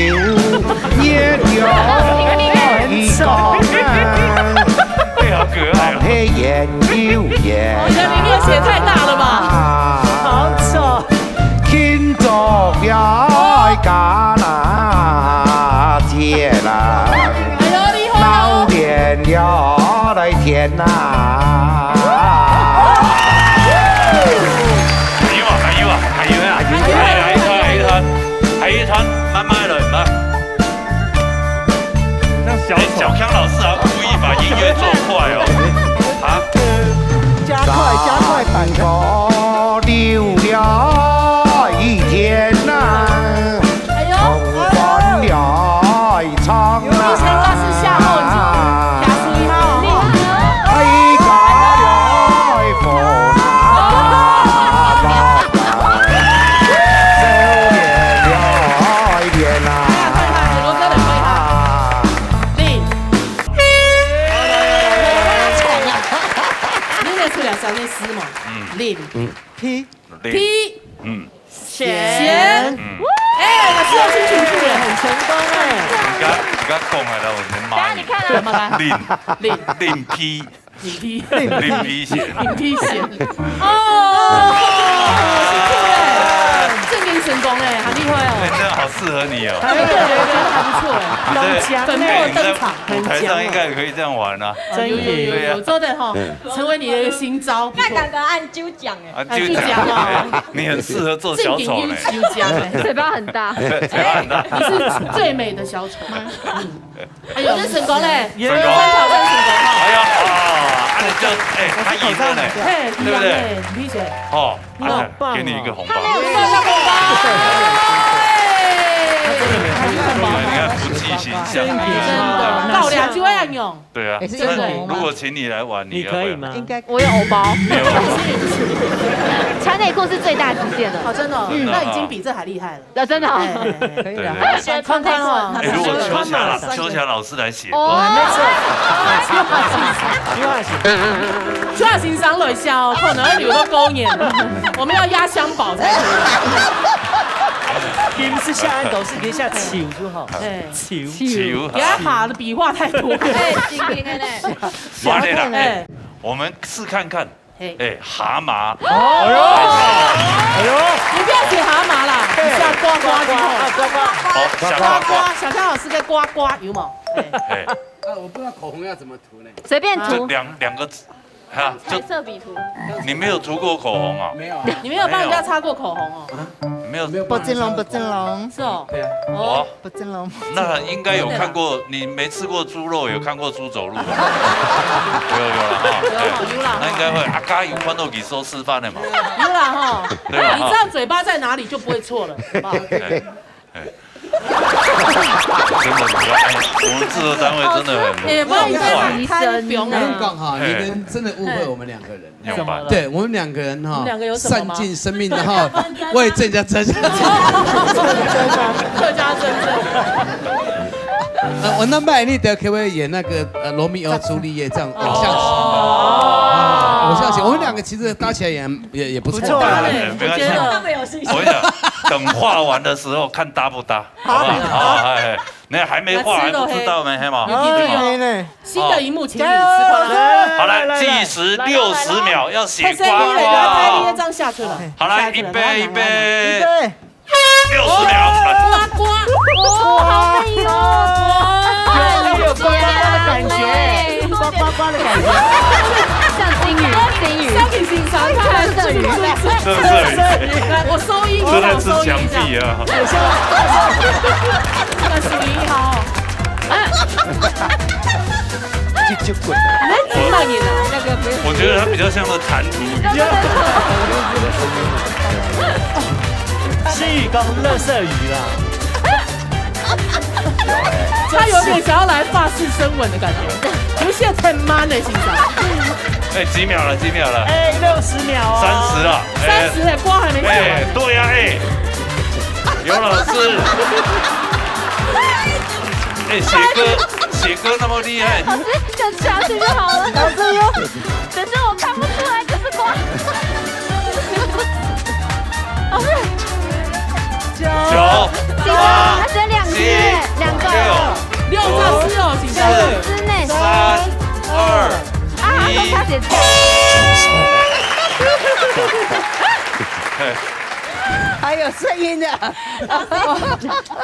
月亮一光。哎，好可爱哦。哦，你的零点写太大了吧？好丑。庆祝了佳佳节啦，哎呦，厉害哦。闹热了来天呐。还有啊，还有啊，还有啊，还有啊，还有一团，还有一团，慢慢来，慢。像小丑。哎，小康老师好像故意把音乐做快哦。啊？加快，加快版。 你也出来三个字嘛？嗯。零。嗯。P。零。P。嗯。 咸。咸。嗯。哎，老师有清楚耶。很成功哎。你刚，你刚讲下來，我能罵你。等下你看啊。怎麼辦？零。零。零P。零P。零P咸。零P咸。哦，辛苦耶。正經成功哎，好厲害哦。哎，這樣好適合你哦。對，對，對，真的還不錯哎。你在，粉墨登場。哎，你在舞台上應該也可以這樣玩啊。啊，有，有，有，有，對啊。做得吼，成為你的一個新招，不錯。那兩個按九講哎。 啊，啊，就講，就講哦。哎，你很適合做小丑呢。正經有獎哎。嘴巴很大。對，嘴巴很大。你是最美的小丑嗎？嗯。哎呦，這成功嘞！成功。三條勝成功哈。哎呀，啊，那你就，哎，他贏了呢，嘿，對不對？贏了，很明顯。哦，你好棒哦。哎，給你一個紅包。你看紅包。哎，你看福氣形象。真的，到了就會用。 對啊，也是一個紅包嗎？那如果請你來玩，你可以嗎？你會嗎？應該我有紅包。沒有。穿內褲是最大極限的。哦，真的哦，嗯。那已經比這還厲害了。啊，真的哦。哎，哎，哎。可以了，對，對，對。還要先穿內褲。哎，如果秋霞，秋霞老師來寫歌。哦。沒錯。秋霞先生來寫哦，可能要留到過年了。我們要壓箱寶才可以。你們是下按都是，你下球就好。哎。球。球。給他卡的筆畫太多。哎，今天的呢。 完了啦，哎，哎，我們試看看。嘿。哎，蛤蟆。哦。哎呦，哎呦。你不要寫蛤蟆啦，你寫呱呱就好。啊，呱呱。好，寫呱呱。呱呱，小江老師的呱呱有沒有？哎。哎。啊，我不知道口紅要怎麼塗呢。隨便塗。這兩，兩個字，哈，就彩色筆塗。你沒有塗過口紅啊？沒有啊。你沒有幫人家擦過口紅哦？沒有。沒有幫人家擦過。不正經，不正經。是哦。對啊。哦。 不正經。那應該有看過，你沒吃過豬肉，有看過豬走路吧？有，有了哈。有，有啦。那應該會，啊，剛剛有看到你說示範的嘛。有啦哈。對吧？你知道嘴巴在哪裡就不會錯了，好不好？哎，哎。真的，你說，哎，我們製作單位真的很，哎，不好意思，很壞。你看，不用啊。我跟你講哈，嘿。你們真的誤會我們兩個人。 怎麼了？對，我們兩個人哈，你們兩個有什麼嗎？善盡生命的哈，為鄭家爭。客家爭爭。呃，我那麼你等可不可以演那個，呃，羅密歐朱麗葉這樣偶像型的？哦。偶像型，我們兩個其實搭起來也，也，也不錯。不錯啊。哎，沒關係。我覺得我跟你講，等畫完的時候看搭不搭，好不好？好，哎，哎。那還沒畫，還不知道呢，係無？有機會哦。新的螢幕，請你吃瓜啦。好，來，計時六十秒，要寫瓜瓜哦。黑色一點，來，這張下出來。好，來，預備，預備。六十秒。瓜瓜，哦，好美哦，瓜。有，有瓜瓜的感覺，瓜瓜瓜的感覺。像金魚，金魚。像你平常他很注意。这是，我收音，我收音一下。这是墙壁啊。那是你好。你在讲啥人啊？那个不用。我觉得他比较像是弹涂鱼。是讲垃圾鱼啦。他有点想要來法式深吻的感覺，有些很 man 的形象。哎，几秒了，几秒了？哎，六十秒哦。三十了，哎，三十哎，瓜还没讲完。哎，对呀，哎，尤老师，哎，写歌，写歌那么厉害。老师，讲下去就好了。老师，可是我看不出来这是瓜。老师，九、八、七，还剩两个，七、两个。六。六张是哦，请假。四、之内。三、二、啊，一。都开始。还有声音的。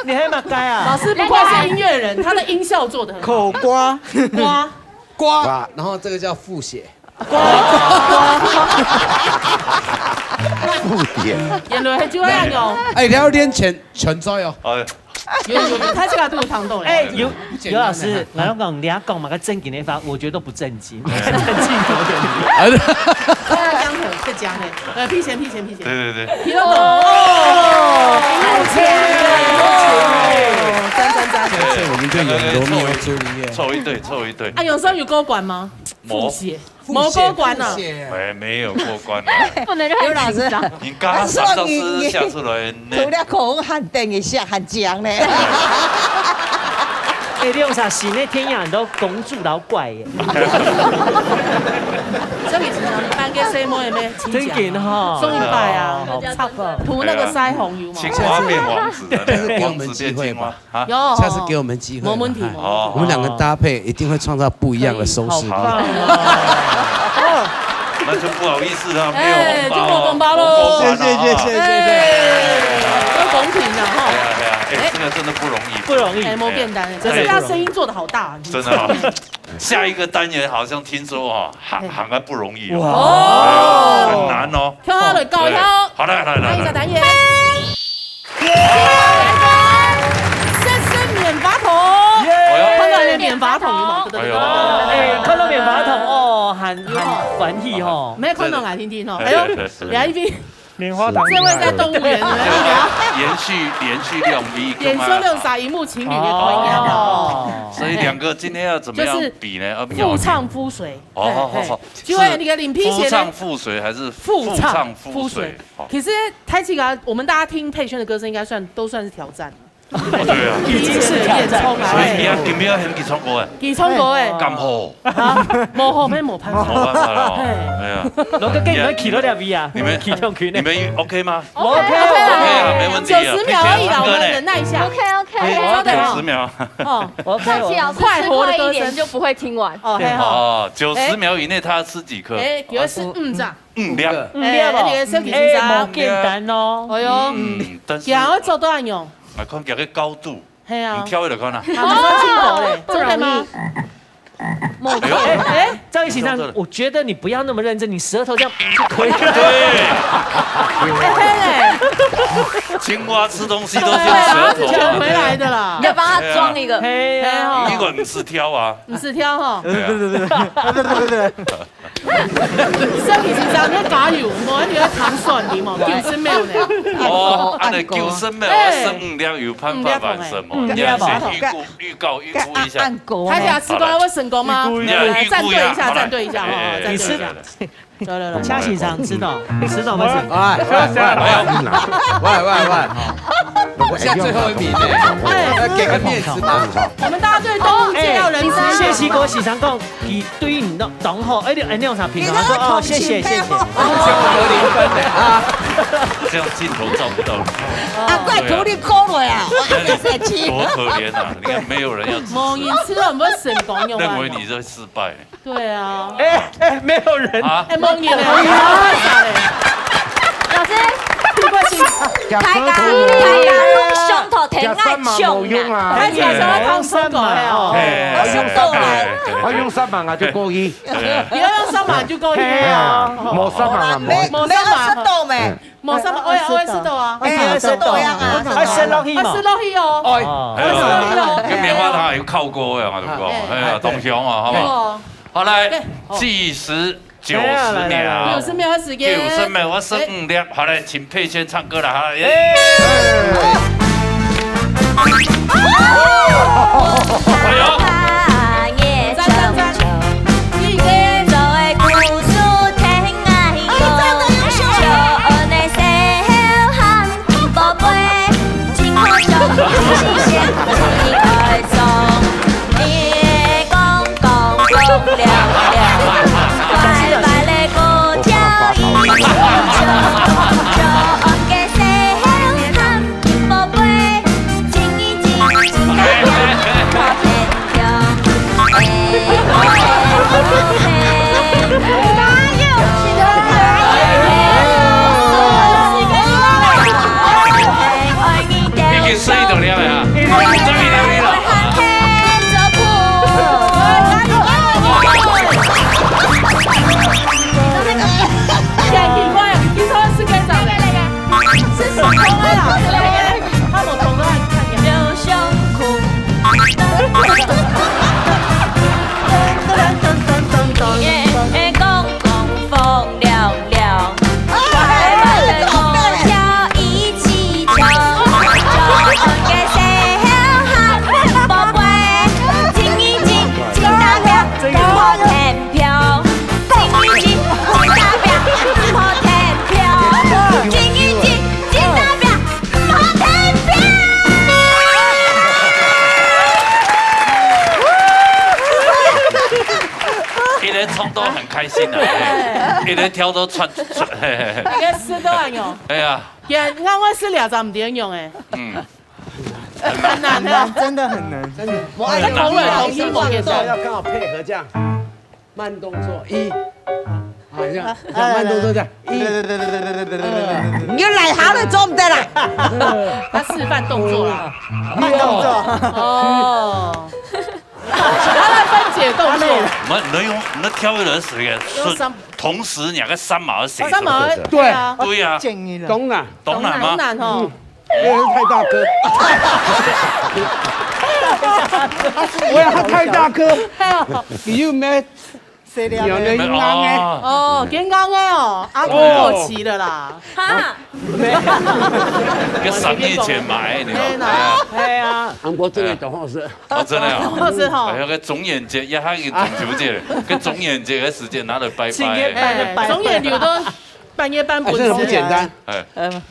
你还蛮该啊。老师不愧是音乐人，他的音效做得很好。口瓜。瓜。瓜。瓜，然后这个叫腹泻。 不点。原來係就恁樣。哎，聊天前全在哦。哎，有有有，他这个都有糖豆嘞。哎，尤尤老师，我跟你讲，你要讲嘛个正经的话，我觉得都不正经，正经有点。这样很这样的，呃，屁钱屁钱屁钱，对对对，皮肉哦，有钱赞赞赞。这我们就演罗密欧朱丽叶。凑一对凑一对。啊，有时候有过关吗？没腹泻，没过关呢。哎，没有过关啊。不能让他紧张。你刚刚上次下出来呢，涂了口红很等一下，很僵呢。哎，你用啥新的天眼都公主老怪耶？这里常常搬个 C 妹妹，真紧哈，送一百啊，好差不多。涂那个腮红油嘛。青蛙变王子的，这是给我王子们机会吧变青蛙。啊，有，下次给我们机会吧。没问题，没问题。哦，我们两个搭配一定会创造不一样的收视率。好棒那就不好意思了，没有哎，红包就没有红包喽。哦，谢谢谢谢谢谢。不公平的哈。哎呀哎呀，哎，这个真的不容易，不容易哎，没变单，真的可是他声音做的好大，真的哦。下一个单元好像听说哦，还还蛮不容易哦，哦，很难哦。跳下来高腰，好来来来来，看一下单元。来个，深深棉花糖，哎呦看到你的棉花糖有吗？对对对对对。哎，看到棉花糖哦，很很欢喜哦。没有看到来听听哦，哎哎呦对对，对来一瓶，棉花糖。这位在动物园的，延续延续两批，演说六傻一幕情侣的同样哦，哦，所以两个今天要怎么样比呢？要腹唱腹随，哦，好好好，就会那个领皮鞋的腹唱腹随还是腹唱唱腹随随？哦，其实开启啊，我们大家听佩萱的歌声，应该算都算是挑战。对啊，已经是挑战。所以你要你们要很给唱歌哎，你唱歌哎，干吼，啊，无好没无办法。没办法了哦，哎呀，龙哥跟你们起了两米啊，你们起跳群你们 OK 吗？ OK ？OK 啊，没问题啊。九十秒而已啦，我们佩萱唱歌呢忍耐一下。 OK OK，哎，稍等啊。九十秒。哦， OK，快活的歌声一点就不会听完。哦，还好。哦，九十秒以内他要吃几颗？哎，给我是嗯这样。嗯，两。哎，那个身体先哎，生无。简单哦。哎呦，嗯，但是行，要做多少用？来看这个高度，嘿啊你，跳一个看啊。啊，你说轻薄嘞，真的吗？哎呦，哎，赵一先生，我觉得你不要那么认真，你舌头这样就可以了。对，哎，青蛙吃东西都是用舌头对啊，卷回啊。来的啦。要帮他装一个。嘿啊，哎哈，一个人是挑啊，你是挑哈。对啊。对对对对对。身体紧张，你要加油，无你要糖蒜的嘛，九十秒呢。哦，按呢九十秒，哎生五粒有办法完成嘛？嗯你要先预估、预告、预估一下。按狗他想吃光会成功吗？你要预估一下，来，站队一下，好来站队一下哈，哎站队一下。哎哎来来来，嘉欣上知道，知道吗？哎，喂喂喂喂。我現在最後一名呢，哎，要給個面子嘛。我們大家對東吳界要有人知。謝謝郭喜常講，佢對你當好，哎，你，哎，你有啥評論？他說，哦，謝謝，謝謝。這樣鏡頭照不到你。啊，怪苦力苦了啊，我很生气。多可憐啊！你看，沒有人要支持。無人知道有沒有成功用啊？認為你在失敗。對啊。哎哎，沒有人。啊，哎，無人咧。老師，你關心。大家大家攏上頭天愛衝啊，啊。而且說要通通過哦。哎，我想到了。我用三萬啊就過去。你要用三萬就過去哎呀啊。，無三萬啊，無。没没有吃到没？無三萬，我也我也食到啊。哎，吃到呀啊，哎，食落去嘛。啊，食落去哦。哎，哎，食落去哦。跟棉花糖有靠過呀，對不對？哎呀，同鄉啊，好不好？哦，好，來對，好計時九十秒九。十秒的時間。九十秒，我是五粒。好，來，請佩萱唱歌了哈。耶！哎呦，赞赞赞。一个。你給睡一等了沒啊？這裡，這裡了。奇怪，你說是跟长辈那个，是手工的啦，他们同个看起来。一人唱都很開心的，哎一人跳都穿，嘿嘿嘿应该是都很有。哎呀，也，那我是两张没用哎，嗯，很难的。真的很难，真的。我爱他口味统一我也是。要刚好配合这样，慢动作一，好，这样，这样慢动作这样一，你就来好了，做唔得啦。他示范动作啦。慢动作。哦。他在分解动作。我們能用，能挑一个時間，用三同時兩个三毛是誰？三毛，对啊，對呀，建议了。懂了，懂了嗎？很难哦。我要太大颗，我要太大颗，哎呦，你又没谁了？有人沒有拿哎，哦，哦，健康的哦，阿公过期了啦。哈，跟三年前買的，你知道嗎？天哪。哎呀，韩国这个懂后是，哦，真的哦。哦，是哈哎，。有个中元节，呀，他一个中秋节，跟中元节的时间拿来拜请给拜。哎，中元流都半夜半不哎，这个不简单，哎，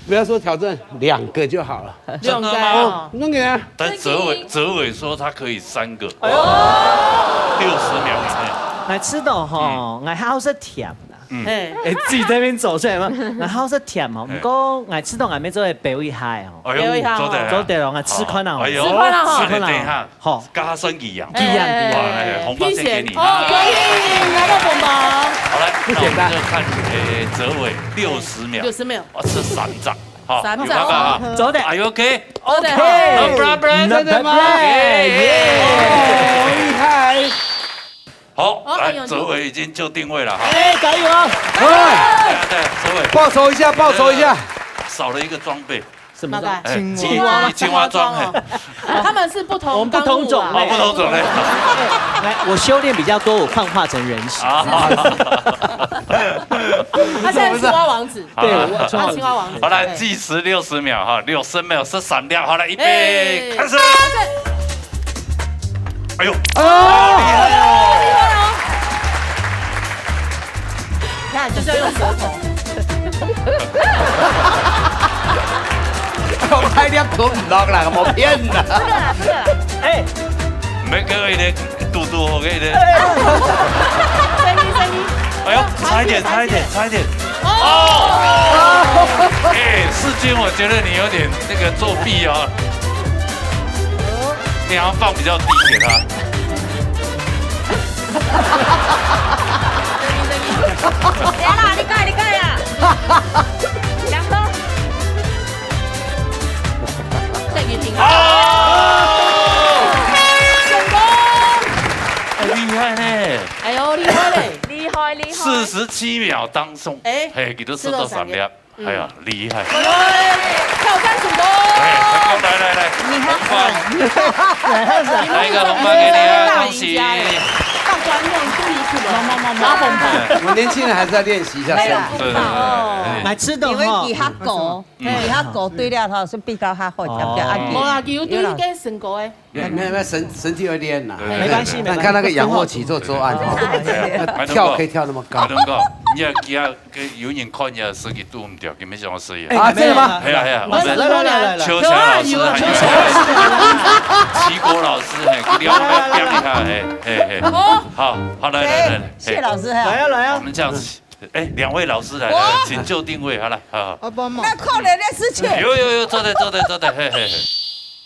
不要说挑战，两个就好了。两个哦。那个啊，但哲伟，哲伟说他可以三个，六十秒以内。来吃到吼，来好食甜啦。哎，哎，自己在那边走出来嘛，来好食甜哦。不过来吃到还没做的北味嗨哦。哎不要一下哦呦，做得啊，做得哦，来吃看啊。哎呦，吃看啊哈吃个等一下，好，跟他算一样。哎哇，哎，红包先给你。哦，可以，拿个红包。好来，那我们就看，哎，哲伟六十秒，六十秒。哦，吃三张，好，三张有办法啊。走的。哎呦，OK，好的。 no problem，真的吗？耶厉害！好，来，哦哎呦哲伟已经就定位了哈。哎，加油啊！对对，哲伟报仇一下，报仇一下。少了一个装备，什么大概哎，青蛙青蛙装，哎，哦，他们是不同我们不同种纲目啊类哦，不同种类来，我修炼比较多，我幻化成人形。啊。他现在是青蛙王子，对，好我他青蛙王子。好来，对计时六十秒哈，六十秒是三秒，好来，预哎备，开始。哎呦，哦，你看，就是要用舌头。講太亮吞毋落啦，無騙啦。這個啦，這個啦。哎，毋免叫佢个，堵堵好个呢。聲音，聲音。哎呦，差一點，差一點，差一點。哦！哎，世鈞，我覺得你有點那個作弊哦。你要放比較低給他。聲音，聲音。不要啦，你改，你改啦。兩個。 等佢停。哦！成功！哎，厲害呢！哎呦，厲害嘞！厲害，厲害。四十七秒當中，哎，嘿，佢都食到三粒。食到三粒。哎呀，厲害！哎呦，挑戰成功！哎，成功，來，來，來，你看，紅包。來一個紅包給你啊，恭喜！大家大贏家哎，大觀眾終於出來了，拿紅包。哎，我們年輕人還是要練習一下身體。對，對，對，對，對。買吃的哈。因為佢較高。 嗯。佢較高，對了，吼，是比較較好，哦。較較安全。無啦，佢有對該身高誒。沒有，沒有，沒有，神，神經有點難。對，對，對。沒關係，沒關係。那你看那個仰臥起坐做愛，吼，哎，哎，哎，跳可以跳那麼高。海東哥，你要給他，給有人看一下，身體都毋掉，你們想要試一下。哎，啊，真的嗎？哎呀，哎呀，我們來，來，來，來，來。秋霞老師，還有秋霞老師，齊國老師，嘿，你要不要講一下？嘿，嘿，嘿。好。好，好，來，來，來，來，謝謝老師，嘿。來啊，來啊。我們這樣子。 哎，兩位老師來了，哇！請就定位，好了，好，好。啊，幫忙。那扣人的事情。有，有，有，坐的，坐的，坐的，嘿，嘿，嘿。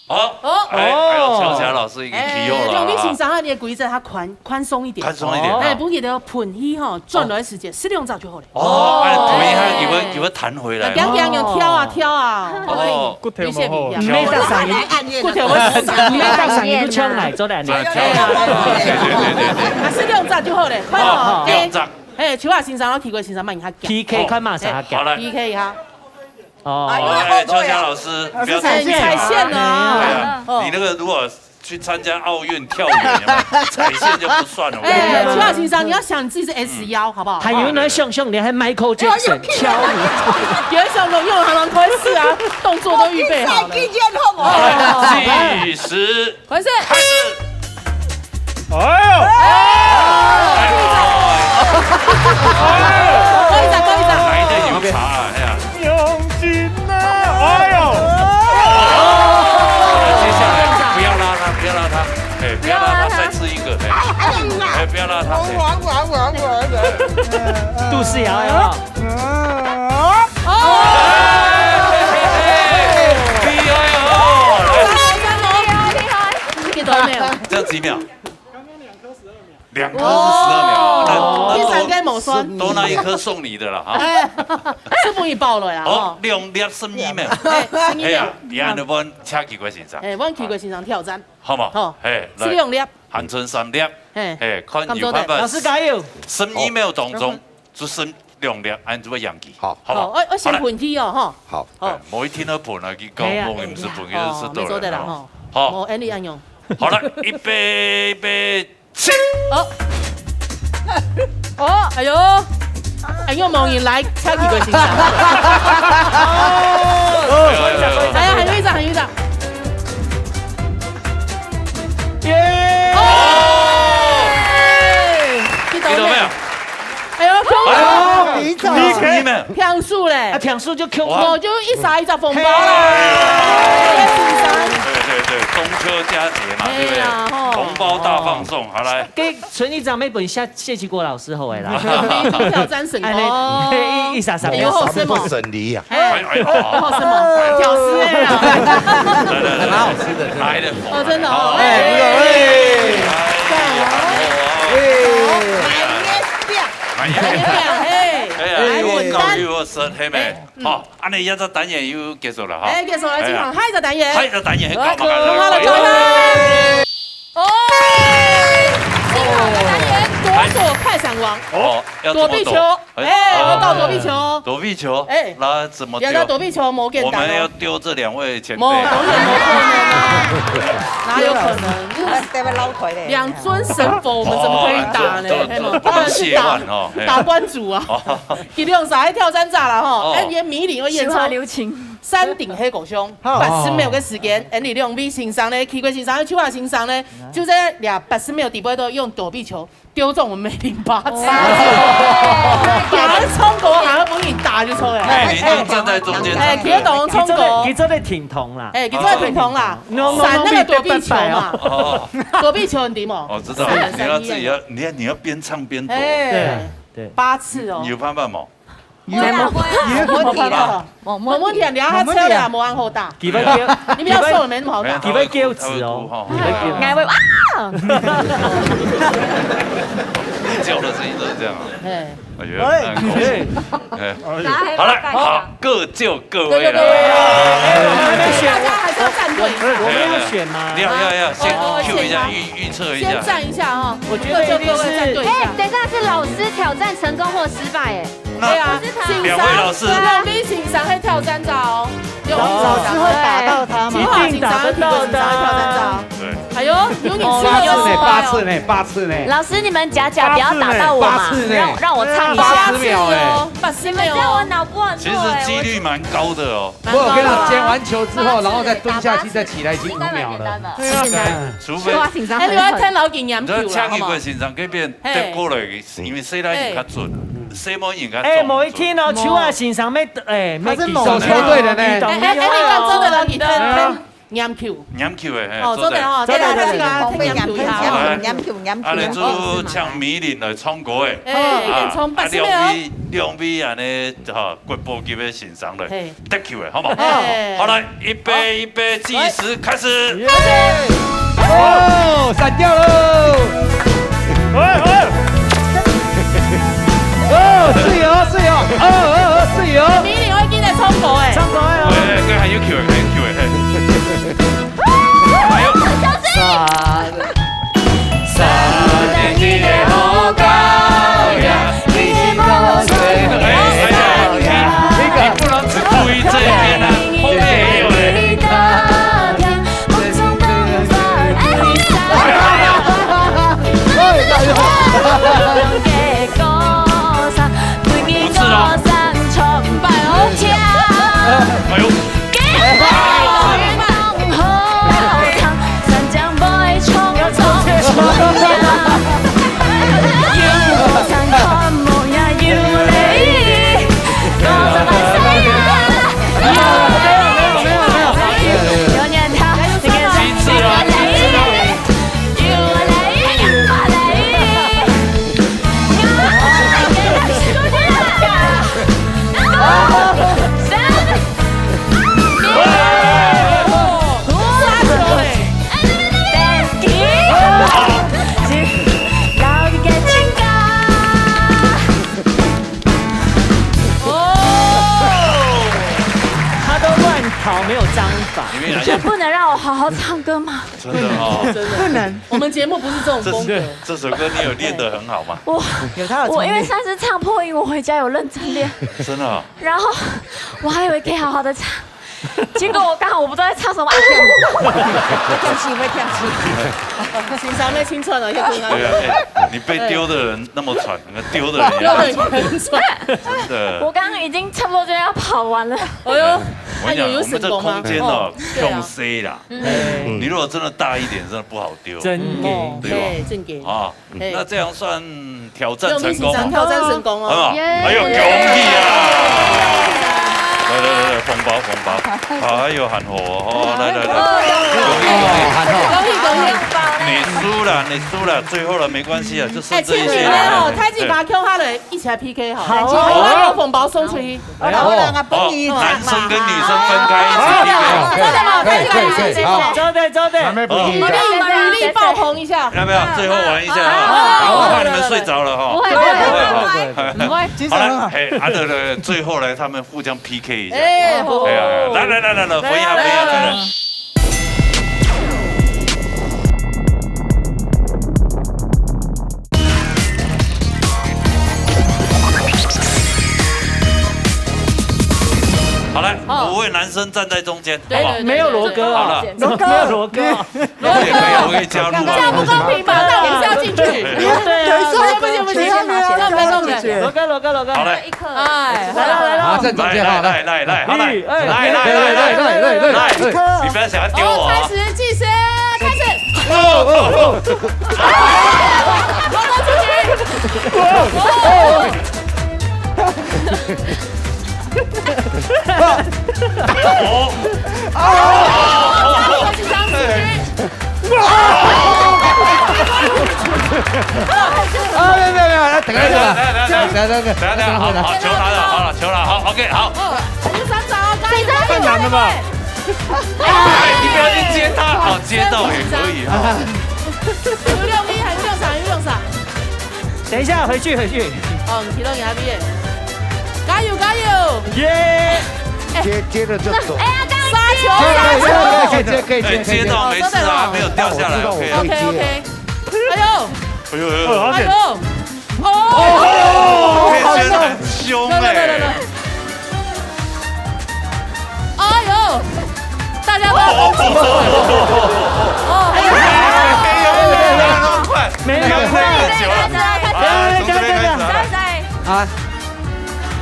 好，哦。哎，還有哦。喬霞老師一個哎，提後了，兩位先生啊，你的規則較寬，寬鬆一點。寬鬆一點，哦。哎，好。不過你的噴氣哈，轉來時間，哦。十兩隻就好了。哦，哎，噴一下，哦。給我，給我彈回來。哎，不要，不要，用跳啊，跳啊。哦。骨頭無好。有些不一樣。毋免搭上去，骨頭會死。毋免搭上去，就像來做來。對，跳。對，對，對，對，對。啊，十兩隻就好了，快哦。哦，哎。兩隻。 嘿，秋霞先生，我去過先生，幫你較強。P K，哦。看嘛，啥較強。好，來。P K一下。哦。哎，秋霞老師，不要走線啊。哎，踩線啊。對啊，哦。你那個如果去參加奧運跳遠，有沒有？踩線就不算了，我跟你講。哎，秋霞先生，你要想你自己是S腰，嗯。好不好？還有人想像你還Michael Jackson，哎，有跳舞。有一種用了還蠻開始啊，動作都預備好了。好，計時。 開始。開始。哎呦！哎呦！過一隻，過一隻。來得有差啊，哎呀。用心啊！哎呦！接下來不要拉他，不要拉他，哎，不要拉他，再吃一個，哎，哎，不要拉他，哎。肚屎枵，有沒有？ 哦！厲害哦！幾多秒？這樣幾秒？兩顆是十二秒，那，那多，第三個無算。多拿一顆送你的了哈。哎，係分你包了啦，哦，吼。兩粒十二秒。哎，十二秒。哎呀，你還得問車奇怪先生。哎，問奇怪先生挑戰。好無？好。哎，來。十兩粒。還剩三粒。哎，哎，看有辦法。敢做得？老師加油。十二秒當中， 就剩兩粒，恁樣就會贏佢。好。好不好？好，我，我先噴佢哦，吼。好。好。哎，無一定要噴啊，佢搞，哎呀，無，毋係噴，哎呀。佢就食到了，哦，你做得啦，吼。吼。好。無，恁樣恁樣。好了，預備，預備，起！哦。哦。哎呦。哎呦，無人來，車奇怪先生。哦。哎呦，哎呦，哎呦。哎呀，還有一隻，還有一隻。耶！哦！哎，幾多秒？幾多秒？ 哎呦，哎呦，哦，你怎麼？你怎麼？平手咧。啊，平手就Q。哇。我就一儕一隻紅包啦。哇。哎，先生。對，對，對，中秋佳節嘛，對不對？哎呀，吼。紅包大放送，好，來。該賰一隻愛分謝，謝奇怪老師好个啦。你挑戰成功。哎，你，你，你啥啥。哎呦，好生哦。不省力啊。哎，哎，哎，好生哦，挑食的啊。來，來，來，來。蠻好吃的，真的。來了。哦，真的哦。哎，哎，哎。讚哦。哎。 買月餅。買月餅。買月餅，嘿。哎呀，又有高又有深，嘿咩？哎，嗯。好，恁樣這隻單元又結束了哈。哎，結束了，哎呀。進行下一隻單元。下一隻單元，好，搞嘛搞嘛。好了，各位。哦，進行的單元，躲躲快閃王。哦，要怎麼躲？躲避球。哎，哎，我搞躲避球。躲避球？哎。那怎麼丟？要到躲避球，無簡單哦。我們要丟這兩位前輩。無，當然無可能啊。哪有可能？就是兩尊神佛，我們怎麼可以打呢？哦，嘿嘛，這，這，這，當然是打，這，這，這，這，打關主啊。哦。佢兩儕个挑戰者啦，吼，哦。哎，佢个迷你會演出。手下留情。山頂黑狗熊，好。八十秒个時間，哎，你兩位先生呢，奇怪先生、秋華先生呢，就在這八十秒底背都用躲避球 丟中我們梅林巴掌。哦。打得衝過，還要分你打就錯了。哎，你就站在中间唱歌。哎，佢當唱歌。佢做得，佢做得停動啦。哎，佢做得停動啦。哦。閃那個躲避球嘛。哦。躲避球你知無？我知道，閃，你要自己要，你要，你要邊唱邊躲。哎，對，對。八次哦。你有辦法嗎？有，有問題了。無問題啊，你要他車了，無人好打。幾分鐘？你不要說了，沒那麼好打。幾分鐘哦。幾分鐘。你会啊！叫的声音都是这样啊。哎。 哎呀，哎，哎。哎，好了，好，各就各位了。各就各位。哎，我们还没选，大家还是要站队一下。我，我，我没有选嘛。要，要，要，先哦，Q一下，先预，预测一下。先站一下哈，我觉得一定是各就各位站队一下。哎，等一下，是老师挑战成功或失败，哎。那对啊，两位老师。用微型上去挑战者哦。用微型上。老师会打到他吗？一定打得到的啊。用微型上去挑战者哦。对。哎呦，有你吃了个失败哦。八次呢，八次呢，八次呢。老师，你们假假不要打到我嘛，八次呢，让，让我唱一下。八十秒哎。八十秒哦。你们这样我脑波很弱哎，其实几率蛮高的哦。我跟你讲，我剪完球之后，然后再蹲下去，再起来，已经五秒了。应该蛮简单的。对啊，除非，哎，你要看老景研究了，你知道，好不好？抢一个先生，这边，嘿。对过来，因为谁来应该准啊，谁没应该准。哎，某一天哦，球啊，先生没，哎，没他是某球队的呢。哎，哎，哎，你讲真的，老景，哎呀。 研究。研究的，嘿，哦，做得哦，做得。做得，做得，做得。大家聽研究一下。好，來。研究，研究。啊，來，就像迷林來唱歌的。哎，啊，一點衝，啊，八十秒哦。兩位，兩位恁呢，哈，國寶級的先生來，嘿。得球的，好不好？哎。好，來，預備，好。預備，計時開始。耶！哦，閃掉了。哎，哎。哦，是有，是有，哦，哦，哦，是有。迷林會記得唱歌哎。唱歌哎哦。哎，哎，還有球的，還有球的，嘿。 哎呦。哎，哎呀，你，你不能只注意這一邊啊，後面也有嘞。五次了。哎呦。 他都亂跑，沒有章法。你们俩就不能让我好好唱歌吗？真的哦。真的。不能。我们节目不是这种风格。这是，这首歌你有练得很好吗？我，有，他有重练。我因为上次唱破音，我回家有认真练。真的哦。然后我还以为可以好好地唱，结果我刚好我不知道在唱什么。会跳戏，会跳戏。先生，要清楚了，要听啊。对啊，哎，你被丢的人那么喘，那丢的人也很喘。丢的人也很喘。真的。我刚刚已经差不多就要跑完了。哎呦，我跟你讲，那有，有成功吗？我们这空间哦，哦，对啊。空塞啦。嗯。你如果真的大一点，真的不好丢。真的。哦，对吧？嘿，真的。啊，嘿。那这样算挑战成功哦。挑战成功哦。好不好？耶。哎呦，恭喜啊！来，来，来，来，红包，红包。哎呦，很火哦，来，来，来。恭喜，恭喜。恭喜，恭喜。你输了，你输了，最后了，没关系啊，就剩这一些了。哎，请你们哦，太极马跳下来，一起来P K好了。好哦。我把红包送出去。 好了，好了，啊，分你一张嘛。哦，男生跟女生分开一起P K。真的吗？可以，可以，可以，好。招待，招待。还没比一下。我们鼓励爆棚一下。要不要最后玩一下啊？好，好，好，我怕你们睡着了哈。不会，不会，不会，不会。不会。好了，哎，啊，对，对，对，最后来他们互相P K一下。哎，好。哎呀，来，来，来，来，来，分一下，分一下，来，来，来。 好，来，哦。五位男生站在中间，对，好不好？对，对，没有罗哥啊。好了。罗哥。没有罗哥啊。我也可以，我可以加入啊。这样不公平吧？那我们是要进去。对啊。不行，不行，不行，不行，不行。罗哥，罗哥，罗哥。好，来。哎，来了，来了。好，站中间，好，来。来，来，来，好，来。哎，来，来，来，来，来，来，来，来。你不要想要丢我啊。哦，开始计时，开始。哦，哦，哦。罗哥出局。哦，哦，哦。恭喜张子君。啊，没有没有没有，来等一下，等一下等一下等一下，等一下，好，好，球拿了，好了，球拿，好，OK，好。哦，还是三张哦，加油，谁张加油，太难了吧？加油！哎，你不要去接他，好，接到也可以哈。有六米，还有六场，有六场。等一下回去回去。哦，你提到牙边，加油加油！耶！接接着就走。哎呀，刚杀球可以可以杀球！可以可以可以可以哎，接到没事啊，没有掉下来，OK。 OK OK，哎呦，哎呦哎呦，哎呦，哦，佩萱很凶哎。哎呦，大家都哦，哦，哎呦，没有那么快，没有那么快不要那么久了。来来啊，从这边开始啊。来来，啊，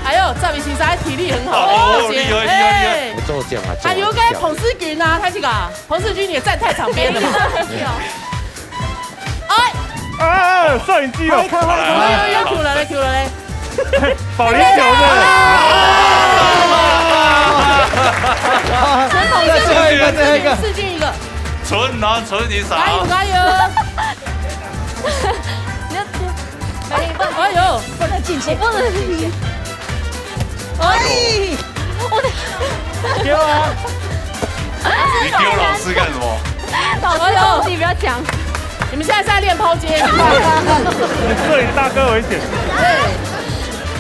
哎呦，赵明先生体力很好哦哦，厉害厉害厉害哎我中奖了，哎呦，该彭世君啊，他这个啊彭世君也站太场边了嘛。哎，啊，摄影机哦，哎呦，又出来了，出来了。保龄球的。再最后一个，最后一个，世君一个，存啊存你加油少。加油！你要，哎，你不能，哎呦，不能进去，不能进去。哎，我的，丢啊！你丢老师干什么？老师的东西不要讲。你们现在是在练抛接是吗？摄影大哥危险。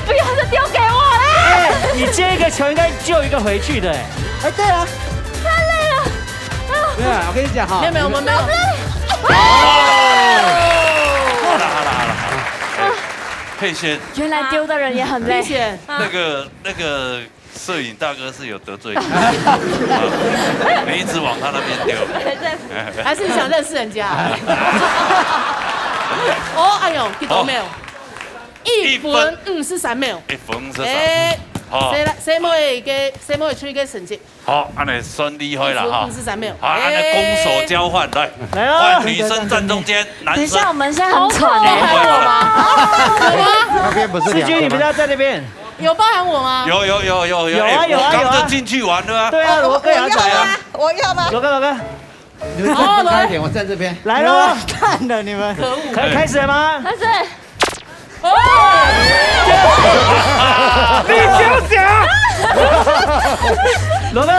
不要再丢给我了。你接一个球应该救一个回去的哎。哎，对啊，太累了。没有啊，我跟你讲哈，没有没有，我们没有。好了好了好了好了。哎，佩萱，原来丢的人也很累。谢谢。那个那个摄影大哥是有得罪你，啊你一直往他那边丢。还是你想认识人家？哦，哎呦，给到没有？一分五十三秒。一分是啥？哎，好谁来？谁没个？谁没出一个成绩？好，按呢算厉害了哈一分五。十三秒。好，按呢攻守交换，来，来啊换女生站中间，男生等一下，我们现在很喘你哎。会了。那边不是世君，你不是两个吗？要在那边？有包含我吗？有有有有有，有啊哎有啊有啊我刚就进去玩了啊。对啊，罗哥也要走啊。我要吗？罗哥，罗哥，你们站开一点，我站这边。来了，看了你们，可恶！可以开始了吗？但是哦，你休想！罗哥，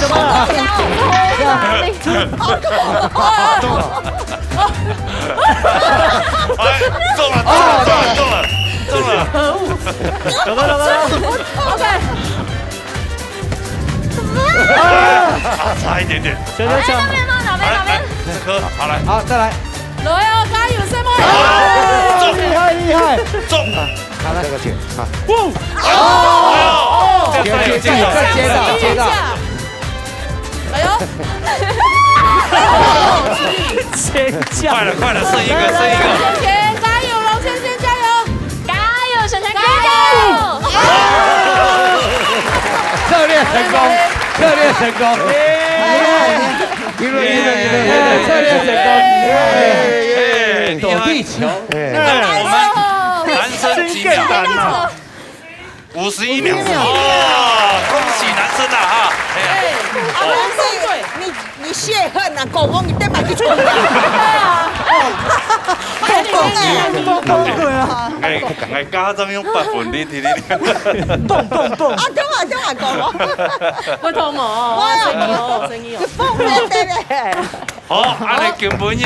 怎么了？怎么了？哎，中了中了中了中了中了。罗哥，罗哥， OK，啊，差一点点。球球球，哪边吗？哪边？哪边？这颗好来。好，再来。来哦，加油，什么？厉害厉害。中。好，这个请啊。哦，这个算有接接到。到接到接到。哎呦，尖叫快！了快了，剩一个剩一个。前加油，龙先生加油！加油，璇璇加加油！策略成功，策略成功。一路一路一路一路，策略成功。哎躲避球。我们男生几秒？五十一秒。哇，恭喜男生啊哈！哎呀，你你泄恨啊，狗公你对吧？去冲他。哎，你对啊，哎哎，刚刚这边用八分，你你你。啊，对啊对啊，狗公。不同哦，生意哦，生意哦。疯了，对不对？好，按呢根本也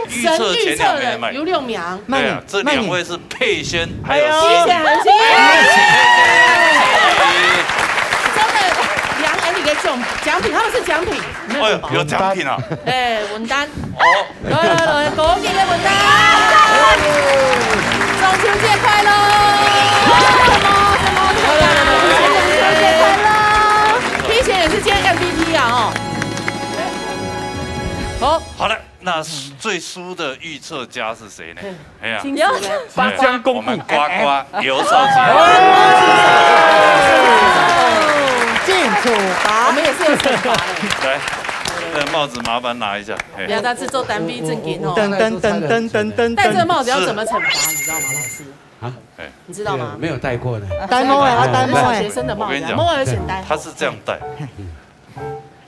预测前两名嘛。有六名，对啊，这两位是佩萱，还有哎呦谢谢。谢谢很谢谢。真的，杨哎，你的奖奖品，他们是奖品，没有哎呦红包，有奖品啊！哎，文丹，哦，来来来，恭喜你文丹，中秋节快乐！什么什么什么？中秋节快乐！P姐也是今天MVP啊哦。好，好了，那最输的预测家是谁呢？哎呀，金主呢？即将公布我们呱呱刘少杰。进处罚我们也是有惩罚的。来，呃，帽子麻烦拿一下。嘿。不要，他制作单位正经哦。噔噔噔噔噔噔噔。戴这个帽子要怎么惩罚，你知道吗，老师？啊？哎。你知道吗？没有戴过的。呆毛哎，啊，呆毛哎。小学生的帽子啊，我跟你讲，莫尔选呆。他是这样戴。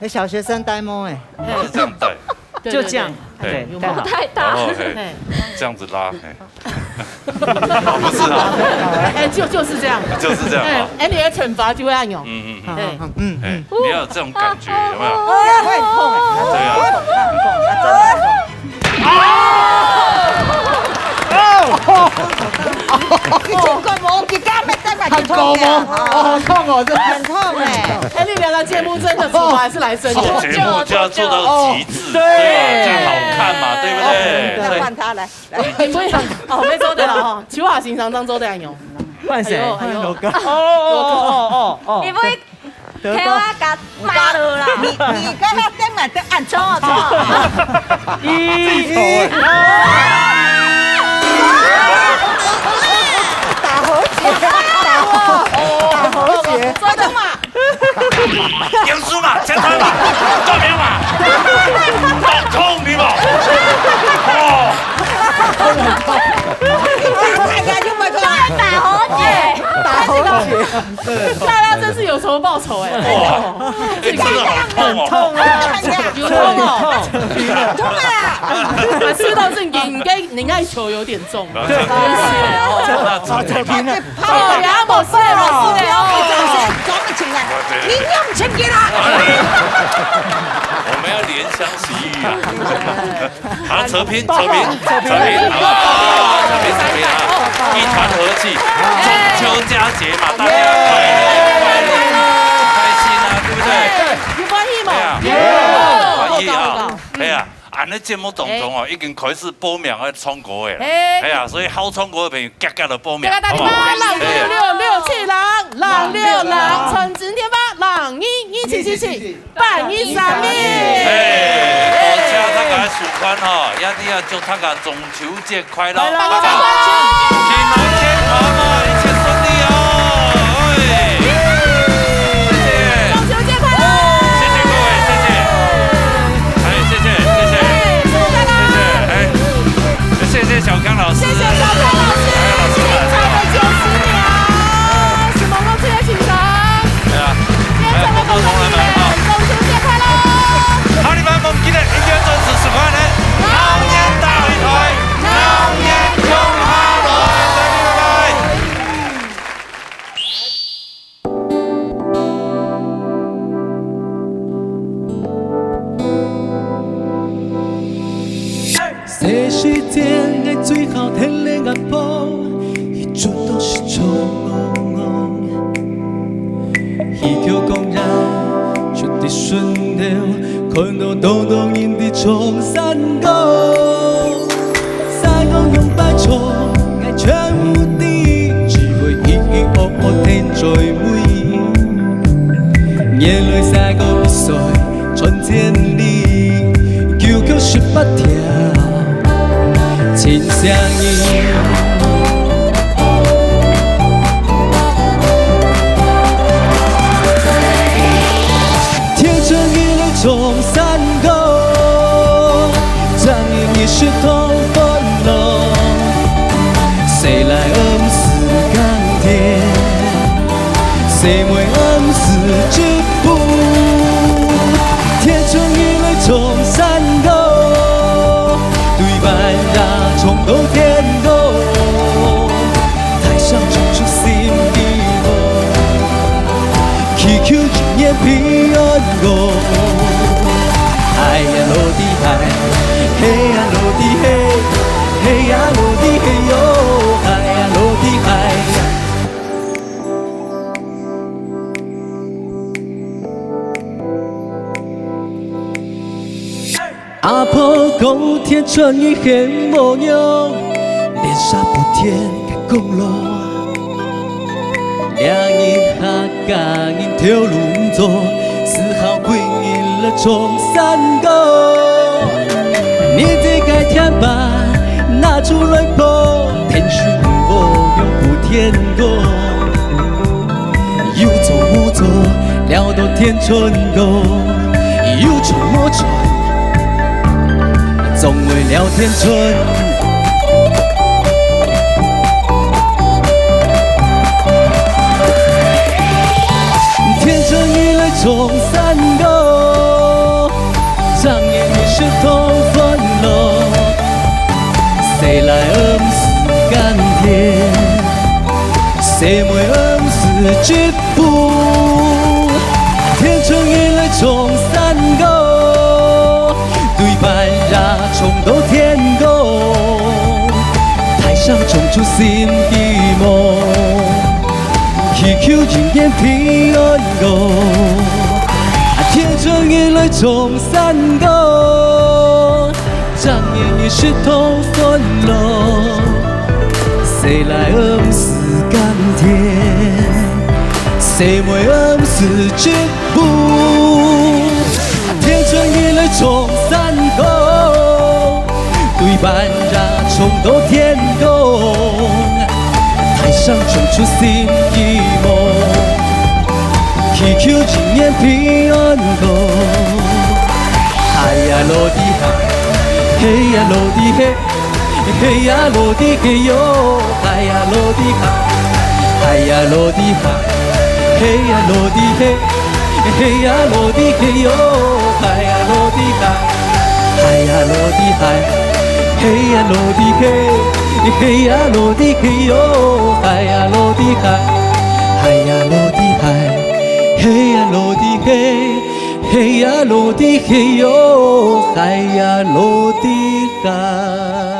哎，小学生呆毛哎。他是这样戴。对，就这样，对，对，对，有没有？太大。然后，嘿，嘿。这样子拉，嘿。哦，不是啊。哎，就，就是这样。就是这样啊。哎，哎，你的惩罚就会按钮。嗯，嗯，嗯。哎。嗯，哎，嗯。你要有这种感觉，有没有？哎，会很痛哎，对啊。很痛，很痛，真的很痛。你听过吗？你刚刚那个很痛的啊。哦，好痛哦，这很痛哎。哎，你们两个节目真的，我还是来真的。做节目就要做到极致，对。对吧？这样好看嘛，对不对？那换他来。 哎，不要，哦，被捉掉了哈，秋华先生当捉掉有。换谁？哎呦，哎呦。哦，哦，哦，哦，哦。你不会给我打骂了啦？你，你跟他登满都按错错。一，二。打和解，打和，打和解。抓到嘛。 严肃嘛，切菜嘛，断粮嘛，痛痛你嘛。哦。哎呀，又没过来。打和解。打和解。大家真是有仇报仇哎。哇，哎，真的好痛哦。很痛啊。有痛哦。很痛啊。啊，说到正经，应该，你应该球有点重。对。真是的哦。那重点嘛。 好，然后没事了，没事了哦。掌声，掌声起来，你用钱给他。我们要怜香惜玉啊。好，扯平，扯平，扯平，好不好？扯平，扯平啊！一团和气，中秋佳节嘛，大家快乐，快乐，开心啊，对不对？有欢喜吗？对啊，欢喜啊，哎呀。 恁呢節目當中哦，已經開始報名愛唱歌个啦。哎。哎呀，所以好唱歌个朋友，遽遽來報名，遽遽打電話，好不好？零六六六七零零六零，傳真電話零二二七七七八二三二。哎，多謝大家收看吼，也係要祝大家中秋節快樂，快樂，快樂，快樂。 平安健康哦，一切順利哦。哎，謝謝。中秋節快樂！謝謝各位，謝謝。哎，謝謝，謝謝。哎，祝大家謝謝，哎，謝謝小剛老師。謝謝小剛老師，哎，老師好。精彩的九十年，什麼都特別欣賞。哎呀，今天整个工作人员，哎，中秋节快乐！下禮拜無毋記得，一定要準時收看呢。老年大擂台，老年共下來，再見，拜拜。 細時節，𠊎最好跈等阿婆，去竹東食草戇戇。去到公園，就在脣頭，看到當多人在唱山歌。山歌仰般唱，𠊎全無知，只會咿咿哦哦聽嘴尾。原來山歌比賽 傳千里，九曲十八調，盡聲音。天穿日來唱山歌，正經日食當歡樂。細倈毋使耕田， 細妹毋使織布，天穿日來唱山歌，對半夜唱到天光，大聲唱出心底話，祈求一年平安過。哎呀，落地嗨，嘿呀，落地嘿，嘿呀，落地嘿喲，哎呀，落地嗨。 阿婆講天穿日係模樣，連沙補天个功勞啊。兩日客家人頭路毋做，只好歸日來唱山歌。你這个天板拿出來播，天時無用補天光。 有做無做，聊到天穿過，有有船無船，總會了天船。天船你來衝山歌，正月日食通歡樂。細倈仔毋使耕田，細妹仔毋使織 布，天穿日來唱山歌，對半夜唱到天光，大聲唱出心希望，祈求人間平安歌。啊，天穿日來唱山歌， 正月日食通歡樂，細倈仔毋使耕田，細妹仔毋使織布。天穿日來唱山歌，對半夜唱到天光，大聲唱出心希望，祈求人間平安歌。 嗨呀落地嗨，嘿呀落地嘿，嘿呀落地嘿喲，嗨呀落地嗨，嗨呀落地嗨，嘿呀落地嘿，嘿呀落地嘿喲，嗨呀落地嗨，嗨呀落地嗨，嘿呀落地嘿，嘿呀落地嘿喲，嗨呀落地嗨，嗨呀落地嗨，嘿呀落地嘿。 嘿呀落地嘿喲，嗨呀落地嗨。